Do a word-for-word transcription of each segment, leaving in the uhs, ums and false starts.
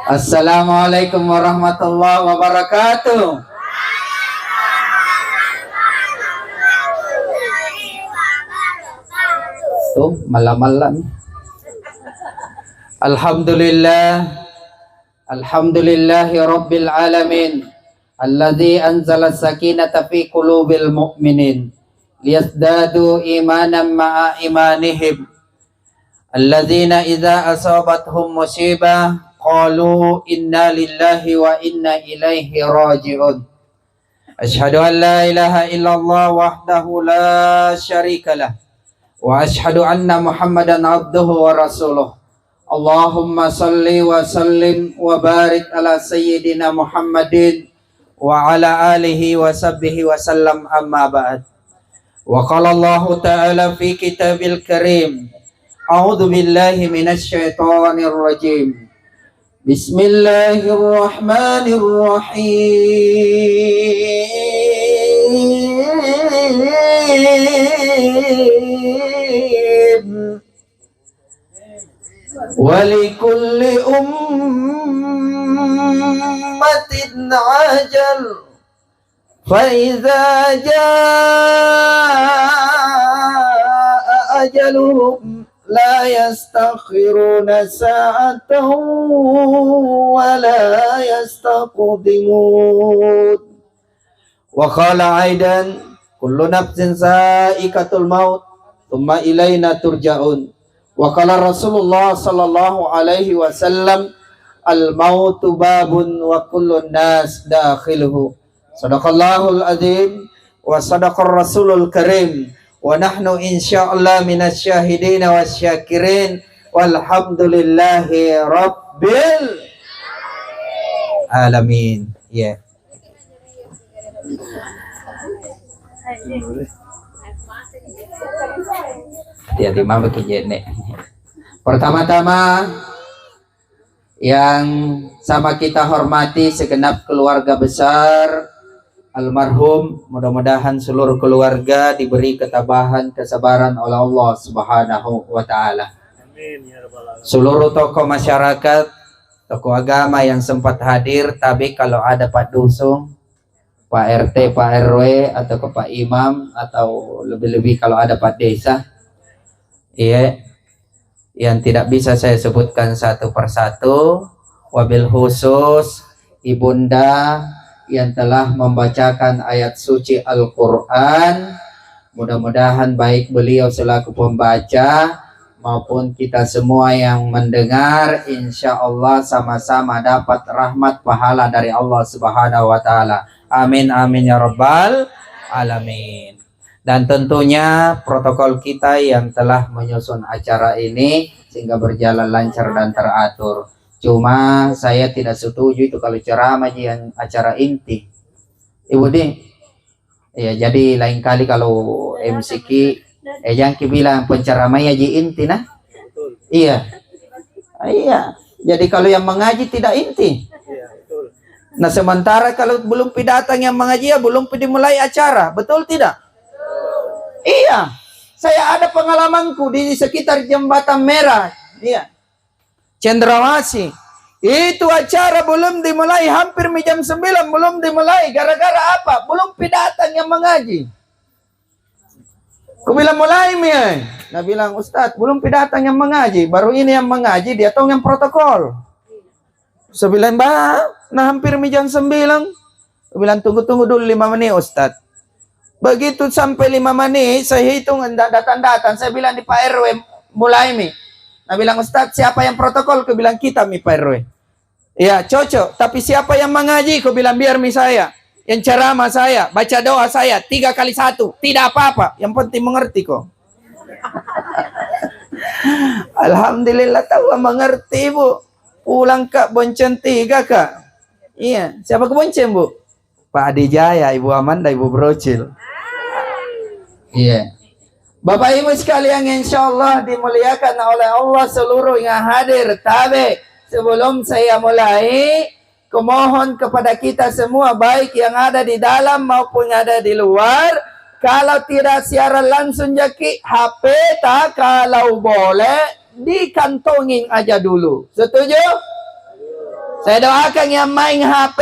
Assalamualaikum warahmatullahi wabarakatuh. Tuh, malla-malla nih. Alhamdulillah. Alhamdulillahi rabbil alamin. Alladzi anzala sakinata fi qulubil mu'minin. Liyazdadu imanan ma'a imanihim. Alladzina idza asabathum musibah qalu inna lillahi wa inna ilaihi raji'un. Asyhadu an la ilaha illallah wahdahu la syarikalah. Wa asyhadu anna Muhammadan abduhu wa rasuluh. Allahumma salli wa sallim wa barik ala sayyidina Muhammadin wa ala alihi wa sahbihi wa sallam, amma ba'd. Wa qala Allahu ta'ala fi kitabil karim, a'udzu billahi minasy syaithanir rajim. Bismillahirrahmanirrahim. Wa likulli ummatin ajal. Fa idza jaa ajaluhum la yastakhiruna sa'atan wa la yastaqdimun. Wa qala aidan, kullu nafsin sa'iqatul maut, tsumma ilaina turja'un. Wa qala Rasulullah sallallahu alaihi wasallam, al mautu babun wa kullun nas dakhiluhu. Sadaqallahul azim wa sadaqar rasulul karim. Wa nahnu insyaallah minasy syahidin wasy syakirin. Walhamdulillahi rabbil alamin. Ya. Ya, di mama tu jenek. Pertama-tama, yang sama kita hormati segenap keluarga besar almarhum, mudah-mudahan seluruh keluarga diberi ketabahan, kesabaran oleh Allah Subhanahu wa Ta'ala. Amin, ya Rabbal Alamin. Seluruh tokoh masyarakat, tokoh agama yang sempat hadir, tapi kalau ada Pak Dusung, Pak R T, Pak R W, atau ke Pak Imam, atau lebih-lebih kalau ada Pak Desa, iya, yang tidak bisa saya sebutkan satu persatu, wabil khusus Ibunda yang telah membacakan ayat suci Al-Quran. Mudah-mudahan baik beliau selaku pembaca maupun kita semua yang mendengar, insya Allah sama-sama dapat rahmat pahala dari Allah Subhanahu wa Ta'ala. Amin, amin, ya Rabbal Alamin. Dan tentunya protokol kita yang telah menyusun acara ini sehingga berjalan lancar dan teratur. Cuma saya tidak setuju itu kalau ceramah ji yang acara inti. Ibu di, ya, jadi lain kali kalau M C ki, eh, jangan ki bilang penceramahnya ji inti, nah. Iya. Iya. Jadi kalau yang mengaji tidak inti. Nah, sementara kalau belum pi datang yang mengaji, ya belum pi dimulai acara, betul tidak? Iya. Saya ada pengalamanku di sekitar Jembatan Merah. Iya. Cendrawasih. Itu acara belum dimulai, hampir mi jam sembilan belum dimulai. Gara-gara apa? Belum pi datang yang mengaji. Kubilang, "Mulai mi, eh." Nabilang, "Ustaz, belum pi datang yang mengaji. Baru ini yang mengaji, dia tong yang protokol." Saya bilang, "Bah, nah hampir mi jam sembilan." Kubilang, "Tunggu-tunggu dulu lima menit, Ustaz." Begitu sampai lima menit, saya hitung ndak datang-datang. Saya bilang di Pak R W, "Mulai mi." Nabilang, "Ustaz, siapa yang protokol?" Kubilang, "Kita mi, Pak R W." "Ya, cocok. Tapi siapa yang mengaji?" Kubilang, "Biar mi saya. Yang ceramah saya, baca doa saya, tiga kali satu. Tidak apa-apa. Yang penting mengerti ko." Alhamdulillah, tahu mengerti, Bu. Pulang, Kak, bonceng tiga, Kak. Iya, siapa kubonceng, Bu? Pak Adi Jaya, Ibu Amanda, Ibu Brocil. Iya. Bapak Ibu sekalian, insya Allah dimuliakan oleh Allah seluruh yang hadir. Tabe, sebelum saya mulai, kumohon kepada kita semua, baik yang ada di dalam maupun yang ada di luar, kalau tidak siaran langsung jaki, H P ta kalau boleh dikantongin aja dulu. Setuju? Saya doakan yang main H P,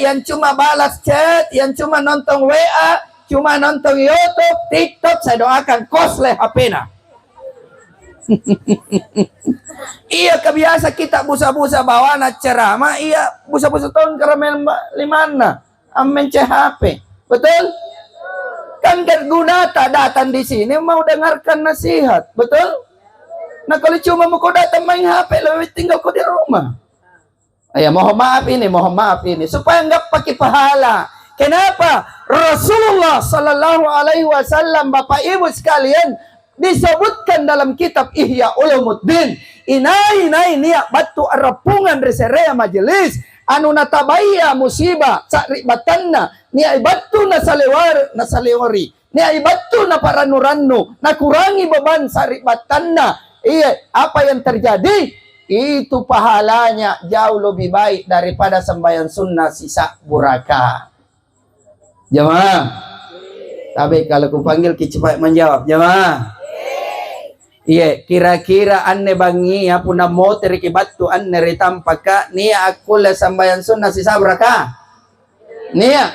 yang cuma balas chat, yang cuma nonton W A, cuma nonton YouTube, TikTok, saya doakan kosleh H P-na. Iya, kebiasa kita busa-busa bawana ceramah, iya, busa-busa tongkara' memang limanna, ammence H P. Betul? Kan gak gunata datang di sini mau dengarkan nasihat, betul? Nah, kalau cuma mau kau datang main H P, lebih tinggal kau di rumah. Ya, mohon maaf ini, mohon maaf ini. Supaya nggak pakai pahala. Kenapa? Rasulullah Sallallahu Alaihi Wasallam, Bapak Ibu sekalian, disebutkan dalam kitab Ihya Ulumuddin, inai-nai nia' battu a'rappungang ri se'rea majelis, anu natabaya musibah sari'battanna, nia' battu nasalewar-, nasalewari, nia' battu naparannu-rannu, nakurangi beban sari'battanna. Iya, apa yang terjadi? Itu pahalanya jauh lebih baik daripada sembahyang sunnah sisa'bu raka'. Jamaah. Tapi kalau kupanggil ki cepat menjawab, jamaah. Iya, kira-kira anne bangngia punna motereki battu anne ri tampaka, nia' akkulle sambayang sunna sisa'bu raka'? Nia'.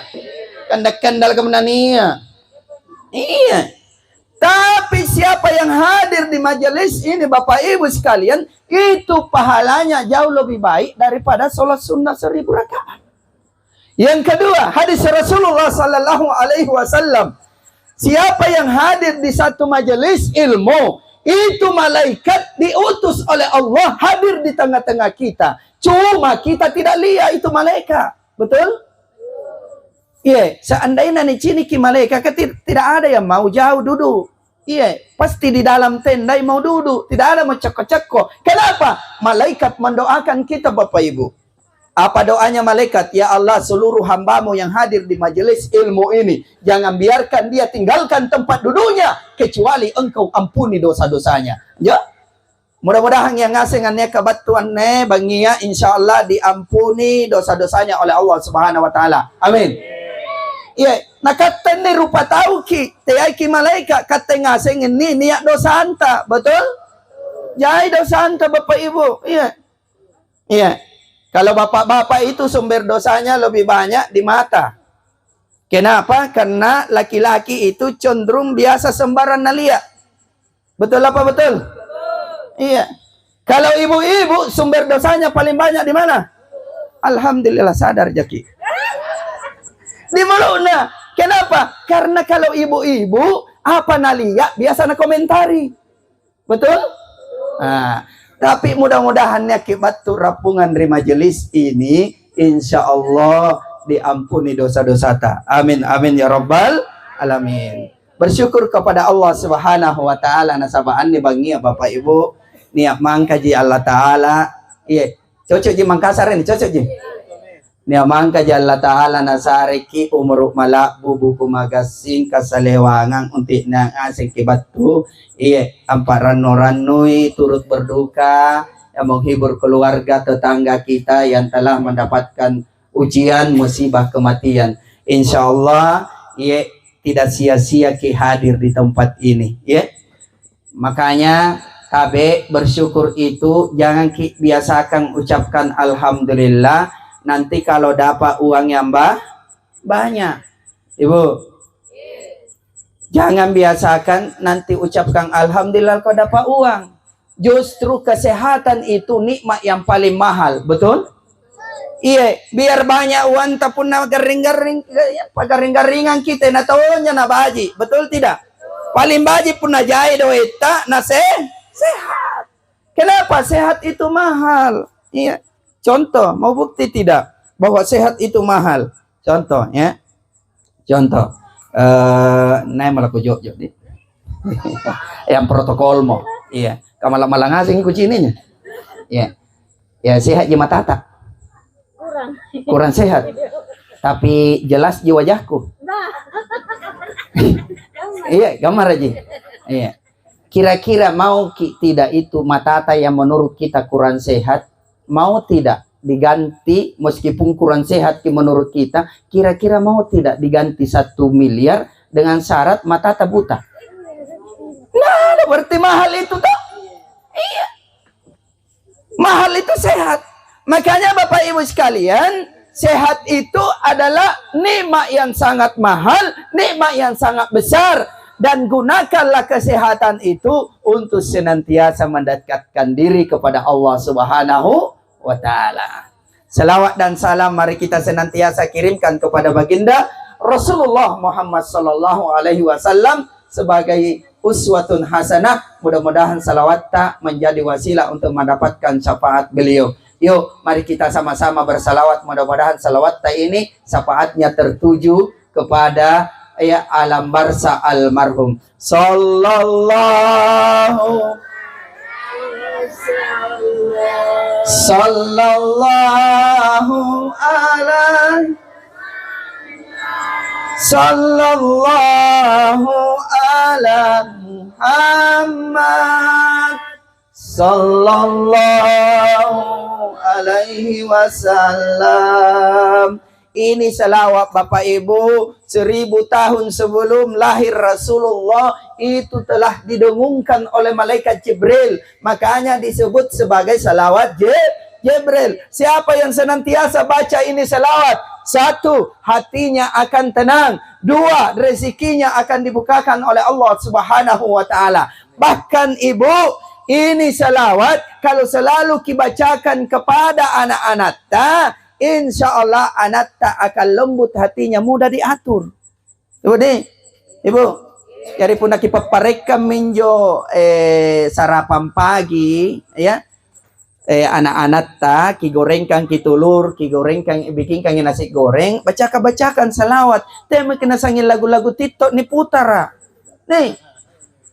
Kandal-kandal kamanna nia'. Iya. Tapi siapa yang hadir di majelis ini, Bapak Ibu sekalian, itu pahalanya jauh lebih baik daripada sholat sunnah seribu rakaat. Yang kedua, hadis Rasulullah Sallallahu Alaihi Wasallam, siapa yang hadir di satu majelis ilmu, itu malaikat diutus oleh Allah hadir di tengah-tengah kita. Cuma kita tidak lihat itu malaikat. Betul? Iya, seandainya niciniki malaika, kan ti-, tidak ada yang mau jauh duduk. Iya, pasti di dalam tendai mau duduk, tidak ada mau cekko-cekko. Kenapa? Malaikat mendoakan kita, Bapak Ibu. Apa doanya malaikat? "Ya Allah, seluruh hambamu yang hadir di majelis ilmu ini, jangan biarkan dia tinggalkan tempat duduknya, kecuali Engkau ampuni dosa-dosanya." Ya? Mudah-mudahan yang ngaseng anne kabattu anne bangngia, insya Allah diampuni dosa-dosanya oleh Allah Subhanahu wa Ta'ala. Amin. Iya, na katte anne rupa tauki, teaiki malaeka, katte ngaseng inni nia' dosanta, betul? Jai dosanta, Bapak Ibu. Iya. Iya. Kalau bapak-bapak itu sumber dosanya lebih banyak di mata. Kenapa? Karena laki-laki itu cenderung biasa sembarang nalia. Betul apa betul? Iya. Kalau ibu-ibu, sumber dosanya paling banyak di mana? Alhamdulillah, sadar jaki. Di mulutna. Kenapa? Karena kalau ibu-ibu, apa nalia biasa nakomentari. Betul? Nah, tapi mudah-mudahan nia' ki battu rappungang ri majelis ini, insya Allah diampuni dosa-dosata. Amin, amin ya rabbal alamin. Bersyukur kepada Allah Subhanahu wa Ta'ala, nasaba' anne bangngia, Bapak Ibu, nia' mangkaji Allah Ta'ala. Iya, cocokji Mangkasara ini, cocokji. Nia' mangkaji Allah Ta'ala nasareki umuru' mala'bu, buku magassing, kasalewangang untu' nia' ngasengki battu, iya, amparannu-rannui, turut berduka, ya, menghibur keluarga tetangga kita yang telah mendapatkan ujian, musibah, kematian. Insya Allah, iya, tidak sia-sia ki hadir di tempat ini, ya. Makanya, tabe' bersyukur itu jangan ki biasakan ucapkan alhamdulillah, nanti kalau dapat uang yang ba-, banyak. Ibu, jangan biasakan nanti ucapkan alhamdulillah kau dapat uang. Justru kesehatan itu nikmat yang paling mahal, betul? Iya, biar banyak uangta punna garring-garring, ya, pagaring-garringang kita, na taonja nabaji, betul tidak? Paling baji punna jai doetta, na se-, sehat. Kenapa? Sehat itu mahal. Iya. Contoh, mau bukti tidak bahwa sehat itu mahal? Contoh, ya. Contoh, eh, nai malaku jojo di. Yang protokol mo. Iya. Kamala-mala ngaseng kucininya. Iya. Ya, sehat ji matata. Kurang. Kurang sehat. Tapi jelas ji wajahku. Nah. Iya, gambar aja. Iya. Kira-kira mau ki tidak itu matata yang menurut kita kurang sehat? Mau tidak diganti, meskipun kurang sehat ki menurut kita, kira-kira mau tidak diganti satu miliar dengan syarat matata buta? Nah, berarti mahal itu, toh? Iya. Mahal itu sehat. Makanya Bapak Ibu sekalian, sehat itu adalah nikmat yang sangat mahal, nikmat yang sangat besar. Dan gunakanlah kesehatan itu untuk senantiasa mendekatkan diri kepada Allah Subhanahu wa Ta'ala. Salawat dan salam mari kita senantiasa kirimkan kepada Baginda Rasulullah Muhammad sallallahu alaihi wasallam sebagai uswatun hasanah. Mudah-mudahan salawatta menjadi wasilah untuk mendapatkan syafaat beliau. Yuk, mari kita sama-sama bersalawat. Mudah-mudahan salawatta ini syafaatnya tertuju kepada, ya, alam barza almarhum. Sallallahu, sallallahu ala, sallallahu ala Muhammad sallallahu alaihi wasallam. Ini salawat, Bapak Ibu, seribu tahun sebelum lahir Rasulullah, itu telah didengungkan oleh malaikat Jibril. Makanya disebut sebagai salawat Je-, Jibril. Siapa yang senantiasa baca ini salawat? Satu, hatinya akan tenang. Dua, rezekinya akan dibukakan oleh Allah Subhanahu wa Ta'ala. Bahkan, Ibu, ini salawat kalau selalu kibacakan kepada anak-anatta, insya Allah anatta akan lembut hatinya, mudah diatur. Ibu, nih, Ibu, jadi punna kipapparekkang minjo, eh, sarapang pagi, ya, eh, anak-anatta, kigorengkang ki tulur, kigorengkang, bikinkang nasi goreng, bacaka-bacakan salawat. Temmaki nasanging lagu-lagu TikTok niputara. Nih,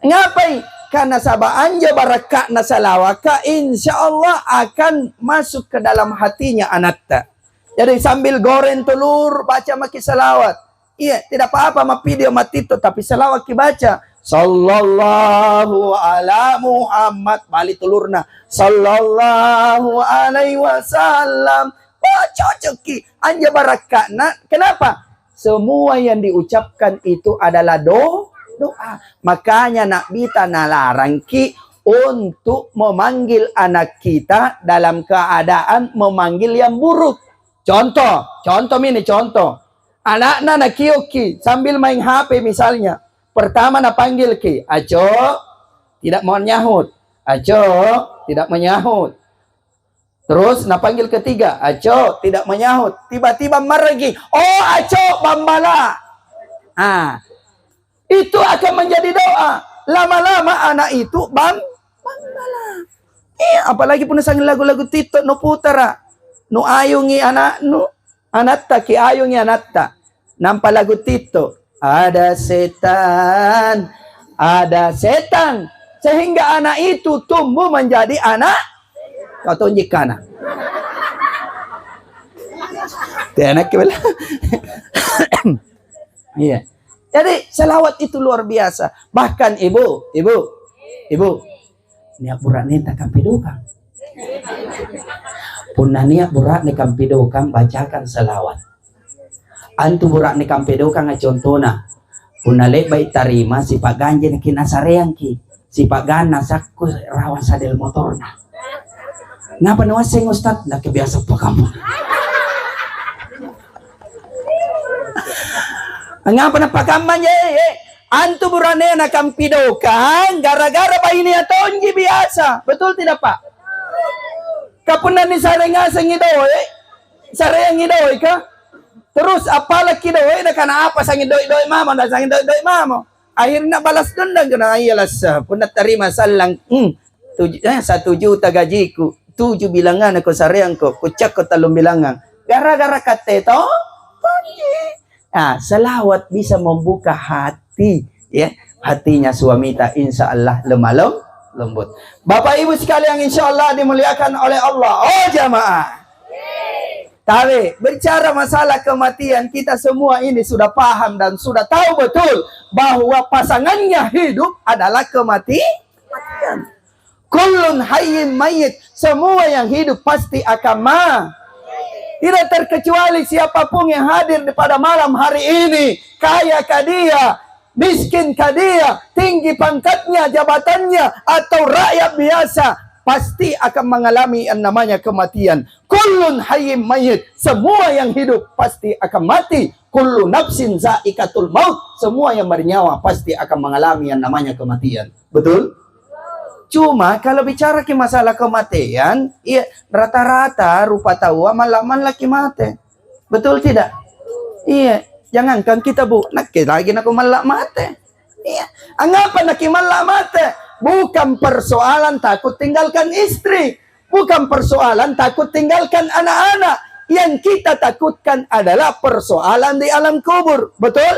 ngapai? Karena saba' anjo barakka'na salawaka, insya Allah akan masuk ke dalam hatinya anatta. Jadi sambil goreng tulur, baca maki salawat. Iya, tidak apa-apa mappidio mattitto, tapi salawat kibaca. Sallallahu ala Muhammad, bali tulurna. Sallallahu alaihi wasallam. Wah, cocokki. Anjo barakka'na. Kenapa? Semua yang diucapkan itu adalah do-, doa. Makanya Na'bita nalarangki untuk memanggil anak kita dalam keadaan memanggil yang buruk. Contoh, contoh ini, contoh. Anakna nakiokki sambil main H P misalnya. Pertama napanggilki, "Aco," tidak mau nyahut. "Aco," tidak menyahut. Terus napanggil ketiga, "Aco," tidak menyahut. Tiba-tiba marreki, "Oh, Aco, bambala." Ah, itu akan menjadi doa. Lama-lama anak itu bam-, bambala. Iya, apalagi punna sanging lagu-lagu TikTok nuputara. Nuayungi anaknu, anatta kiayungi anatta. Nampa lagu TikTok, "Ada setan, ada setan." Sehingga anak itu tumbuh menjadi anak, kau tonji kana. Tenakki bela. Iya. Jadi, salawat itu luar biasa. Bahkan, Ibu, Ibu, Ibu, nia' bura'neta kampidokang. Punna nia' bura'ne kampidokang, bacakan salawat. Antu bura'ne kampidokanga contona. Punna le'bai' tarima, sipa'ganjaki' nasareangki'. Sipa'ganna sakku rawa sadel motorna. Ngapa nuasseng, Ustaz? Nakke biasa pakamma. Ngapa napakamma, je? Eh, antu bura'nea nakampidokang gara-gara bainea tonji biasa. Betul tidak, Pak? Ka punna nisare ngasengi doe', sareangi doe'ka, terus appalaki doe', nakana, "Apa sanging doe'-doe' mamo, na sanging doe'-doe' mamo?" Akhirnya balas dendam, kena, "Iya lassa, punna tarima sallang, hmm, tuju-, eh, satu juta gajiku, tuju bilanganna kusareangko, kucakko tallung bilangang. Gara-gara katte to, tonji." Nah, salawat bisa membuka hati, ya, hatinya suamita, insya Allah lemah lem-, lembut. Bapak Ibu sekalian, insya Allah dimuliakan oleh Allah. Oh, jamaah. Tapi, bicara masalah kematian, kita semua ini sudah paham dan sudah tahu betul bahwa pasangannya hidup adalah kemati-, kematian. Kullun hayyin mayyit, semua yang hidup pasti akan ma-, tidak terkecuali siapapun yang hadir pada malam hari ini, kaya ka dia, miskin ka dia, tinggi pangkatnya, jabatannya, atau rakyat biasa, pasti akan mengalami yang namanya kematian. Kullun hayyin mayyit, semua yang hidup pasti akan mati. Kullu nafsin zaikatul maut, semua yang bernyawa pasti akan mengalami yang namanya kematian. Betul? Cuma kalau bicara ki masalah kematian, iya, rata-rata rupa taua malla-mallaki mate. Betul tidak? Iya, jangankan kita, Bu, nakke lagi nako malla mate. Iya, angngapa nakimalla mate? Bukan persoalan takut tinggalkan istri, bukan persoalan takut tinggalkan anak-anak. Yang kita takutkan adalah persoalan di alam kubur. Betul?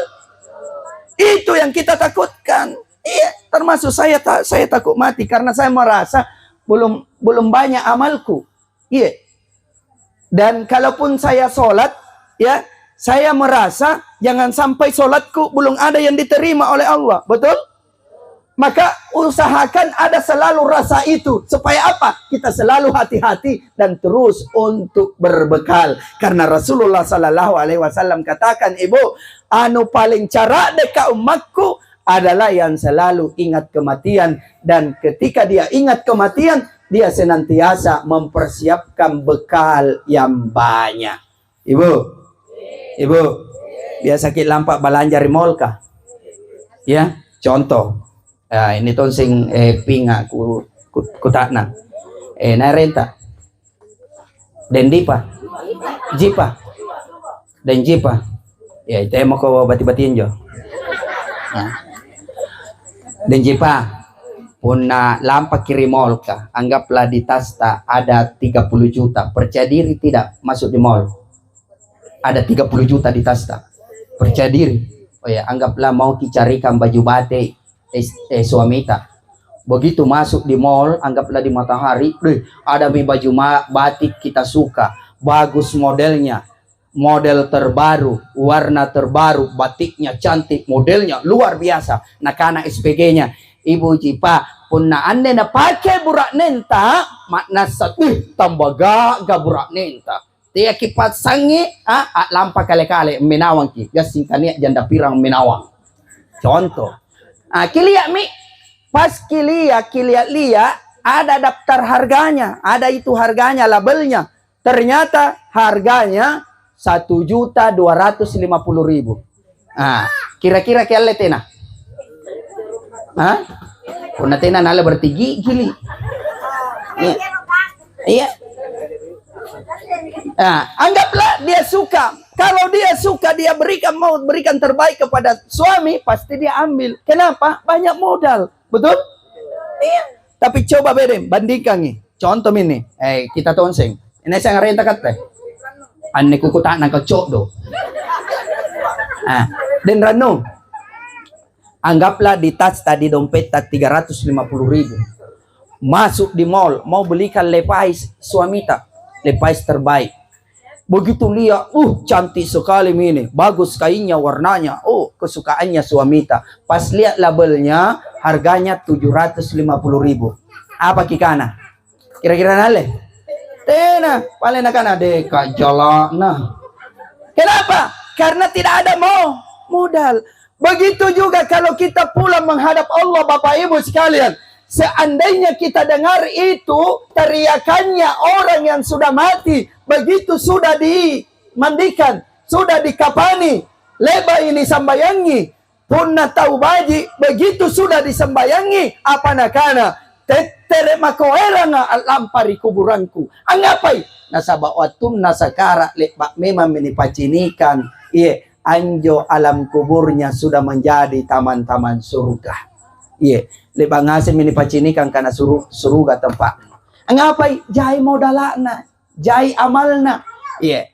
Itu yang kita takutkan. Iya, termasuk saya ta-, saya takut mati karena saya merasa belum belum banyak amalku. Iya. Dan kalaupun saya sholat, ya, saya merasa jangan sampai sholatku belum ada yang diterima oleh Allah. Betul? Maka usahakan ada selalu rasa itu. Supaya apa? Kita selalu hati-hati dan terus untuk berbekal. Karena Rasulullah sallallahu alaihi wasallam katakan, Ibu, anu paling cara'de ka ummakku adalah yang selalu ingat kematian. Dan ketika dia ingat kematian, dia senantiasa mempersiapkan bekal yang banyak. Ibu, Ibu, biasa ki lampa balanja ri mall ka? Ya, contoh. Ya, ini tong sing, eh, pinga ku, ku, kuta'nang. Eh, naerenta. Dendipa. Jipa. Denjipa. Ya, itu emang ko bati-bati injo. Nah. Denjipa. Punna lampaki ri mall ka, anggaplah di tasta ada tiga puluh juta. Percaya diri tidak masuk di mall? Ada tiga puluh juta di tasta. Percaya diri. Oh ya, anggaplah mau kicarikang baju batik, eh, eh, suamita. Begitu masuk di mall, anggaplah di Matahari, deh, ada mi baju ma-, batik kita suka, bagus modelnya, model terbaru, warna terbaru, batiknya cantik, modelnya luar biasa. Nakana S P G-nya, "Ibu Jipa, punna anne napake bura'nenta, ma'nassa, wih, tambah gaga bura'nenta." Teaki passangi, ah, a'lampa kale-kale, ammenawangki. Gassing tania janda pirang ammenawang. Contoh. Ah, kilia'mi, pas kilia, kilia-lia, ada daftar harganya, ada itu harganya, labelnya. Ternyata harganya satu juta dua ratus lima puluh ribu. Ah, kira-kira kialle tena? Hah? Punna tena nalle berarti gi-, gili. Iya. Iya. Nah, anggaplah dia suka. Kalau dia suka, dia berikan, mau berikan terbaik kepada suami, pasti dia ambil. Kenapa? Banyak modal. Betul? Iya. Tapi coba bedeng, bandingkangi. Contoh mi inni, eh, kita tonseng. Ini saya ngarenta katte. Anne kukuta'nang kau coddo. Ah, den rannu. Anggaplah di tas tadi dompetta tiga ratus lima puluh ribu. Masuk di mall, mau belikan Levi's suamita. Levi's terbaik. Begitu lia, uh, cantik sekali mi ini. Bagus kainnya, warnanya. Oh, kesukaannya suamita. Pas lia labelnya, harganya tujuh ratus lima puluh ribu. Apa kikana? Kira-kira nalle? Tena. Paling nakana, "Deka jala'na." Kenapa? Karena tidak ada mo-, modal. Begitu juga kalau kita pulang menghadap Allah, Bapak Ibu sekalian. Seandainya kita dengar itu teriakannya orang yang sudah mati, begitu sudah dimandikan, sudah dikapani, le'bai nisambayangi, punna tau baji', begitu sudah disambayangi, apa nakana? "Tettere' mako eranga a'lampa ri kuburangku." Angngapai? Nasaba' wattunna sakara' le'ba' memammi nipacinikang, iye, anjo alam kuburnya sudah menjadi taman-taman surga. Iye, le'ba' ngasemmi nipacinikang kana suru-, suruga tempa'na. Angngapai? Jai modala'na, jai amalna. Iye.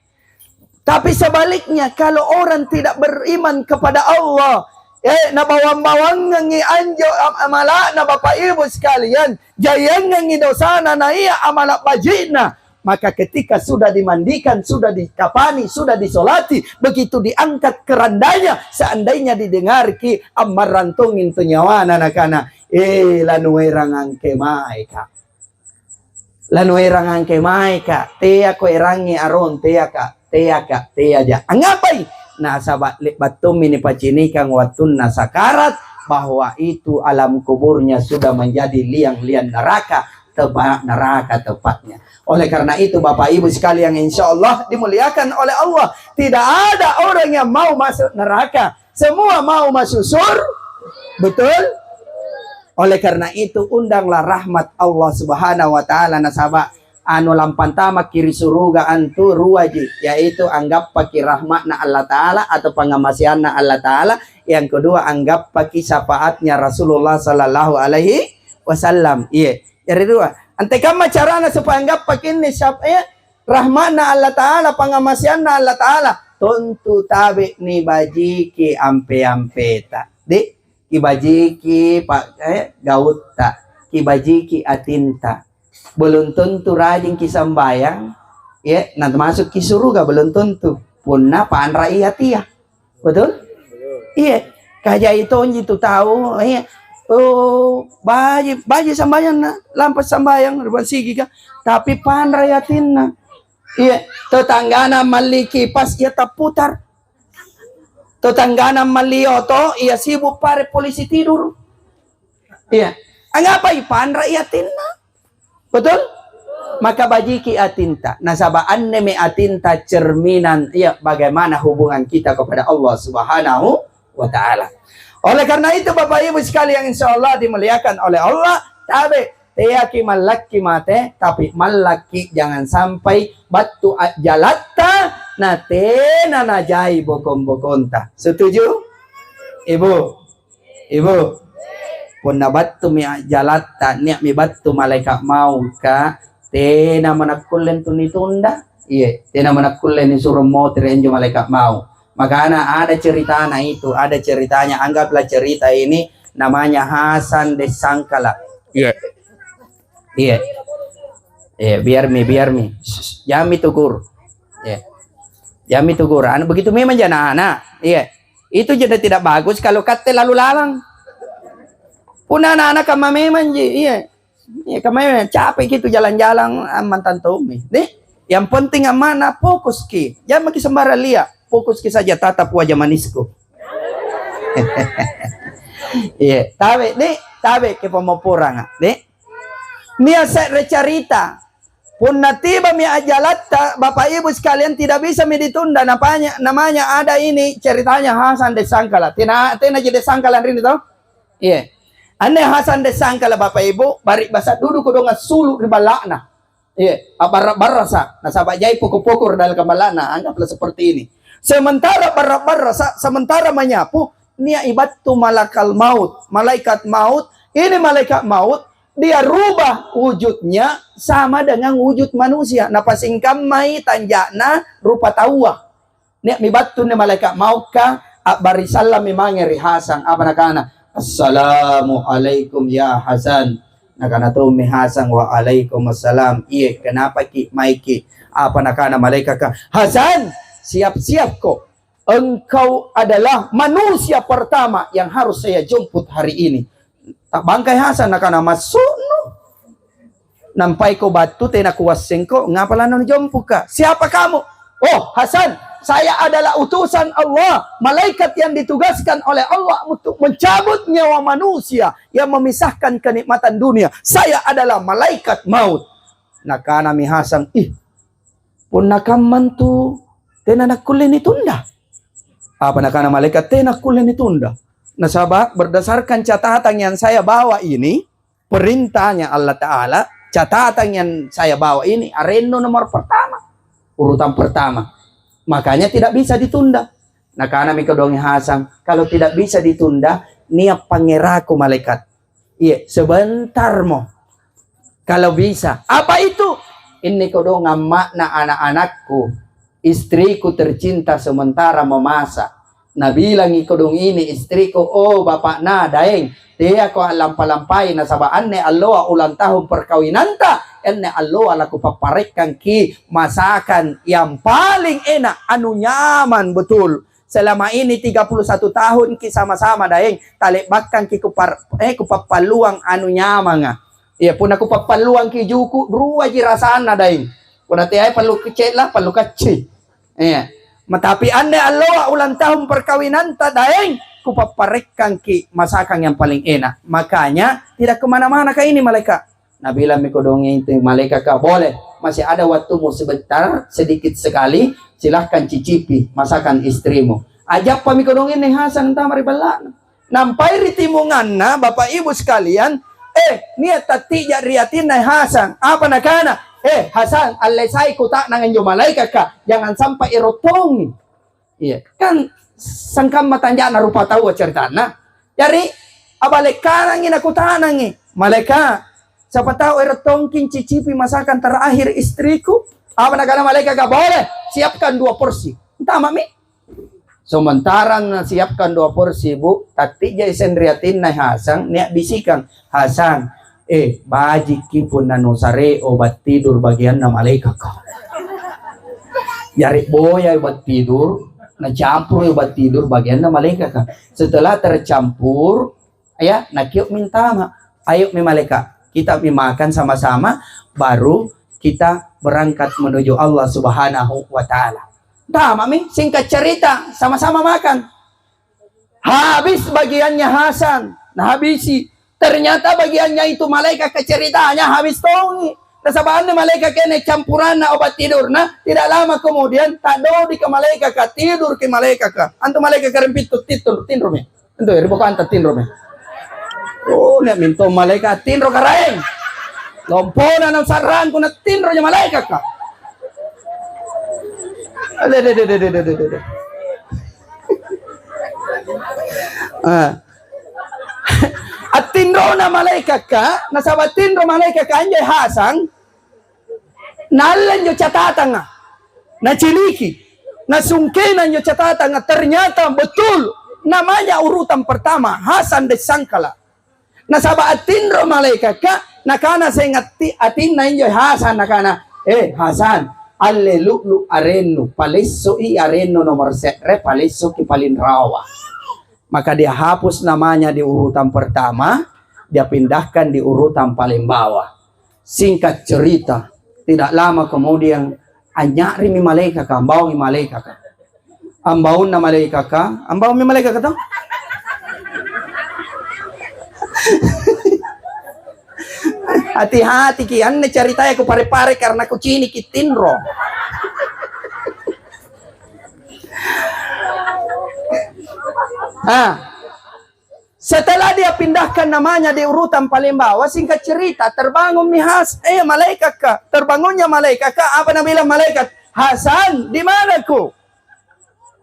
Tapi sebaliknya, kalau orang tidak beriman kepada Allah, eh, nabawang-bawangangi anjo am-, amala'na, Bapak Ibu sekalian, jaiangangi dosana naia amala' baji'na, maka ketika sudah dimandikan, sudah dikapani, sudah disolati, begitu diangkat kerandanya, seandainya didengarki ammarrang tongi antu nyawana, nakana, "Eh, lanuerang angkemaeka." Lanuerang angkemaeka, teako erangi arong, teaka, teaka, teaja. Angngapai? Nasaba' le'ba' tommi nipacinikang wattunna sakarat, bahwa itu alam kuburnya sudah menjadi liang-liang neraka. tepa-, neraka tepatnya. Oleh karena itu, Bapak Ibu sekalian, insya Allah dimuliakan oleh Allah, tidak ada orang yang mau masuk neraka. Semua mau masuk sur-, betul? Oleh karena itu, undanglah rahmat Allah Subhanahu wa Ta'ala, nasaba' anu lampantamaki ri suruga antu ruaji, yaitu anggappaki rahmatna Allah Ta'ala atau pangngamaseanna Allah Ta'ala, yang kedua anggappaki syafaatnya Rasulullah sallallahu alaihi wasallam. Iya, jari dua. Antekamma carana supaya anggappaki inni syaf-, eh, rahmatna Allah Ta'ala, pangngamaseanna Allah Ta'ala? Tontu tabe' nibajiki ampe-ampeta. Di, kibajiki pa-, eh, gautta, kibajiki atinta. Belum tentu rajingki sambayang, ya, na masukki suruga, belum tentu. Punna panrai atia. Betul? Iya. Kajai tonji tu tau, iya. Oh, baji, baji sambayang na, lampa sambayang, ruang sigi ka. Tapi panrai atinna. Iya, tetanggana malli kipas, ia tapputar. Tetanggana malli oto, ia sibuk pare polisi tidur. Iya. Angapai panrai atinna? Betul? Maka bajiki atinta. Nasaba' annemi atinta cerminan, ya, bagaimana hubungan kita kepada Allah Subhanahu wa Ta'ala. Oleh karena itu, Bapak Ibu sekalian, insya Allah dimuliakan oleh Allah, tabe', teaki mallakki mate, tapi mallakki jangan sampai battu a'jalatta, na tena najai bokong-bokonta. Setuju? Ibu? Ibu, punna battumi a'jalatta, nia'mi battu malaeka' mauka, tenamo nakkulle antu nitunda. Iya, tenamo nakkulle nisuro motere' anjo malaeka' mau. Makana ada ceritana itu, ada ceritanya. Anggaplah cerita ini namanya Hasan Dessangkala. Iya. Iya. Iya, biarmi, biarmi. Shh, shh, jammi tu, Kur. Iya. Jammi tu, Kur. Anu, begitu memang ji ana'-ana'. Iya. Itu jadi tidak bagus kalau katte lalu lalang. Punna ana'-ana' kamma memang ji, iya. Iya, kamma memang capek gitu jalan-jalan, ammantang tommi. Deh, yang penting amma'na fokuski. Jangan maki sembarang lia. Fokuski saja tatap wajah manisku. Iya, tabe', deh, tabe' ke pamopporanga, deh. Nia' se're carita. Punna tibami ajalatta, Bapak Ibu sekalian, tidak bisami ditunda. Napanya-, namanya ada ini ceritanya Hasan Dessangkala. Tena, tena ji Dessangkala ri ini tau? Iya. Anne Hasan Dessangkala, Bapak Ibu, bari' basa' dudu kodong assulu' ri balla'na. Iya, a'barra'-barrasa'. Nasaba' jai poko'-poko' ri dalekang balla'na. Anggaplah seperti ini. Sementara barra'-barrasa', sementara manyapu, nia'i battu malakal maut, malaikat maut. Ini malaikat maut, dia rubah wujudnya sama dengan wujud manusia. Napasingkammai tanja'na rupa taua. Nia'mi battu anne malaeka' mauka, a'bari sallammi mange ri Hasan. Apa nakana? "Assalamualaikum ya Hasan." Nakana tommi Hasan, "Waalaikumsalam. Iye, kenapaki' maeki'?" Apa nakana malaekaka? "Hasan, siap-siapko. Engkau adalah manusia pertama yang harus saya jemput hari ini." Ta'bangkai Hasan, nakana, "Massu'nu? Nampaiko battu, tena kuassengko, ngapa lananujompuka? Siapa kamu?" "Oh, Hasan, saya adalah utusan Allah, malaikat yang ditugaskan oleh Allah untuk mencabut nyawa manusia yang memisahkan kenikmatan dunia. Saya adalah malaikat maut." Nakanami Hasan, "Ih, punna kammantu tena nakkulle nitunda." Apa nakana malaeka'? "Tena kulle nitunda. Nasaba' berdasarkan catatan yang saya bawa ini, perintahnya Allah Ta'ala, catatan yang saya bawa ini, arennu nomor pertama, urutan pertama. Makanya tidak bisa ditunda." Nakanami kodong Hasan, "Kalau tidak bisa ditunda, nia' pangeraku malaikat." Iya, sebentarmo. Kalau bisa. "Apa itu?" "Inni kodong amma'na ana'-anakku, istriku tercinta sementara memasa. Nabilangi kodong ini istriku, 'Oh, bapa'na, Daeng, teako a'lampa-lampai nasaba' anne alloa ulang tahun perkawinanta, anne alloa lakupapparekkangki masakan yang paling enak, anu nyaman betul. Selama ini tiga puluh satu tahunki sama-sama, Daeng, tale'bakkangki kupar-, eh, kupappalluang anu nyamanga. Iya, punna kupappalluangki juku', ruaji rasanna, Daeng. Punna teai pallu kecela, pallu kacci. Iya. Ma-, tapi anne alloa ulang tahun perkawinanta, Daeng, kupapparekkangki masakang yang paling enak. Makanya tidak kemana-mana ka ini malaeka'. Nabilangmi kodong itu malaekaka, "Boleh, masih ada waktumu sebentar, sedikit sekali, silahkan cicipi masakan istrimu." A'jappami kodong inne Hasan antama ri balla'na. Nampai ri timunganna, Bapak Ibu sekalian, eh, nia' tattija ri atinna Hasan. Apa nakana? "Eh, Hasan, allesai kuta'nang anjo malaekaka, jangan sampai ero' tongi." Iya, kan sangkamma tanja'na rupa taua caritanna. Jari, abale' kanangi nakuta'nangi, "Malaeka', siapa tahu ero' tongki cicipi masakan terakhir istriku?" Apa nakana malaekaka? "Boleh, siapkan dua porsi." Antama'mi. Sementara nasiapkan dua porsi, Bu, tattijai senriatinna Hasan, nia' bisikang, "Hasan, eh, bajikki punna nusare obat tidur bagianna malaekaka." Jari boyai obat tidur, nacampurui obat tidur bagianna malaekaka. Setelah tercampur, ya, nakio'mi antama', "Ayo'mi malaeka', kita mi makan sama-sama, baru kita berangkat menuju Allah Subhanahu wa Ta'ala." Antama'mi, singkat cerita, sama-sama makan. Habis bagiannya Hasan, nahabisi. Ternyata bagiannya itu malaekaka ceritanya habis tongi. Nasaba' anne malaekaka nia' campuranna obat tidurna, tidak lama kemudian ta'dodika malaekaka, tidurki malaekaka. Antu malaekaka rempittu tittur, tinromi. Antu ri bokanta tinromi. Oh, nia' minto malaeka' tinro Karaeng. Lompona na sarrangku natinroja malaekaka. Adede. Ah. Attinrona malaekaka, nasaba' tinro malaekaka anjo Hasan, naalle anjo catatanga, naciliki, nasungkena anjo catatanga, ternyata betul namanya urutan pertama, Hasan Dessangkala. Nasaba' attinro malaekaka, nakana seng atti-, atinna injo Hasan, nakana, "Eh, Hasan, alle lu'lu' arennu, palessoi arennu nomor se're, palessoki paling rawa." Maka dia hapus namanya di urutan pertama, dia pindahkan di urutan paling bawah. Singkat cerita, tidak lama kemudian, anynya'rimi malaekaka, ambaungi malaekaka. Ambaunna malaekaka, ambaummi malaekaka to? Hati-hatiki, anne caritaya kupare-pare karena kuciniki tinro. Ah, setelah dia pindahkan namanya di urutan paling bawah, singkat cerita, terbangunmi Has-, eh, malaekaka. Terbangunnya malaekaka, apa nabilang malaikat? "Hasan, di manaku?"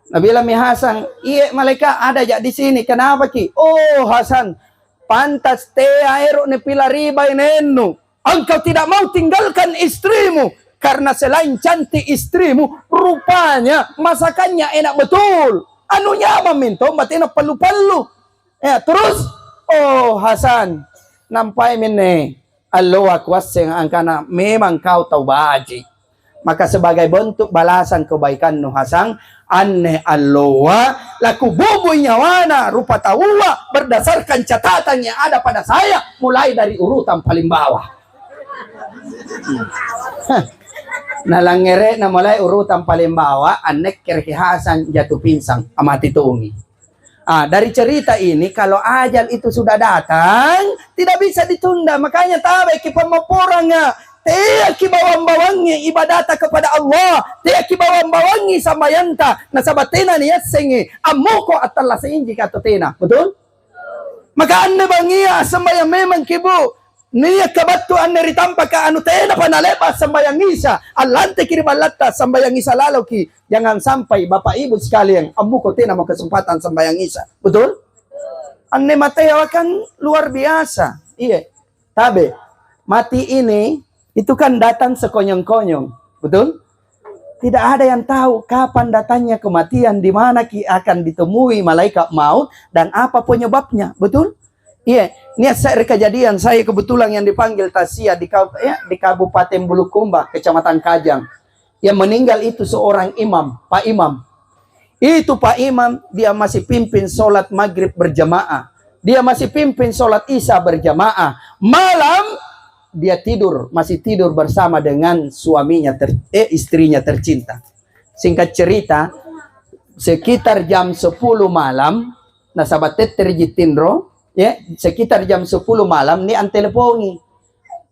Nabilangmi Hasan, "Iye, malaeka', adaja' di sini. Kenapaki?" "Oh, Hasan, pantas tea ero' nipilari bainennu. Engkau tidak mau tinggalkan istrimu, karena selain cantik istrimu, rupanya masakannya enak betul. Anu nyamang minto, batena pallu-pallu." Ya, terus, "Oh, Hasan, nampai minne alloa kuasseng angkana memang kau tau baji'. Maka sebagai bentuk balasan kebaikannu, Hasan, anne alloa lakububui nyawana rupa taua berdasarkan catatan yang ada pada saya, mulai dari urutan paling bawah." Nalangngere'na mulai urutan paling bawah, annekkereki Hasan jatuh pingsan, amati tongi. Ah, dari cerita ini, kalau ajal itu sudah datang, tidak bisa ditunda. Makanya tabaiki pammopporanga. Teaki bawang-bawangi ibadata kepada Allah. Teaki bawang-bawangi sambayanta. Nasaba' tena niassengi ammuko attallaseinjika atau tena. Betul? Maka anne bangngia assambayang memangki, Bu. Niakka battu anne ri tampaka anu tenapa nale'ba' sambayang Isa, allanteki ri ballatta sambayang Isa laloki. Jangan sampai Bapak Ibu sekalian ammuko tenamo kesempatan sambayang Isa. Betul? Anne mateawa kan luar biasa. Iya. Tabe, mati ini itu kan datang sekonyong-konyong. Betul? Tidak ada yang tahu kapan datangnya kematian, di mana ki akan ditemui malaikat maut, dan apa penyebabnya. Betul? Iya, nia' se're kejadian, saya kebetulan yang dipanggil tasia di Kab-, ya, di Kabupaten Bulukumba, Kecamatan Kajang. Yang meninggal itu seorang imam, Pak Imam. Itu Pak Imam, dia masih pimpin sholat maghrib berjamaah. Dia masih pimpin sholat isya berjamaah. Malam, dia tidur, masih tidur bersama dengan suaminya ter-, eh, istrinya tercinta. Singkat cerita, sekitar jam sepuluh malam, nasaba' tettereji tinro, ya, sekitar jam sepuluh malam, ni antelepongi.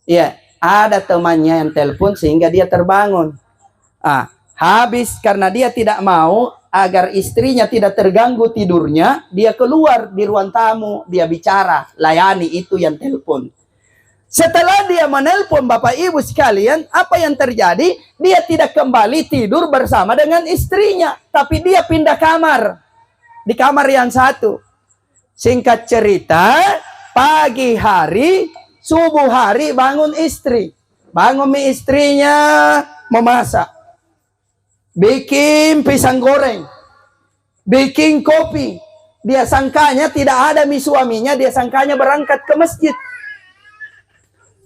Iya, ada temannya yang telepon sehingga dia terbangun. Ah, habis karena dia tidak mau agar istrinya tidak terganggu tidurnya, dia keluar di ruang tamu, dia bicara, layani itu yang telepon. Setelah dia menelpon, Bapak Ibu sekalian, apa yang terjadi? Dia tidak kembali tidur bersama dengan istrinya, tapi dia pindah kamar. Di kamar yang satu. Singkat cerita, pagi hari, subuh hari bangun istri. Bangunmi istrinya memasak. Bikin pisang goreng. Bikin kopi. Dia sangkanya tidak ada mi suaminya, dia sangkanya berangkat ke masjid.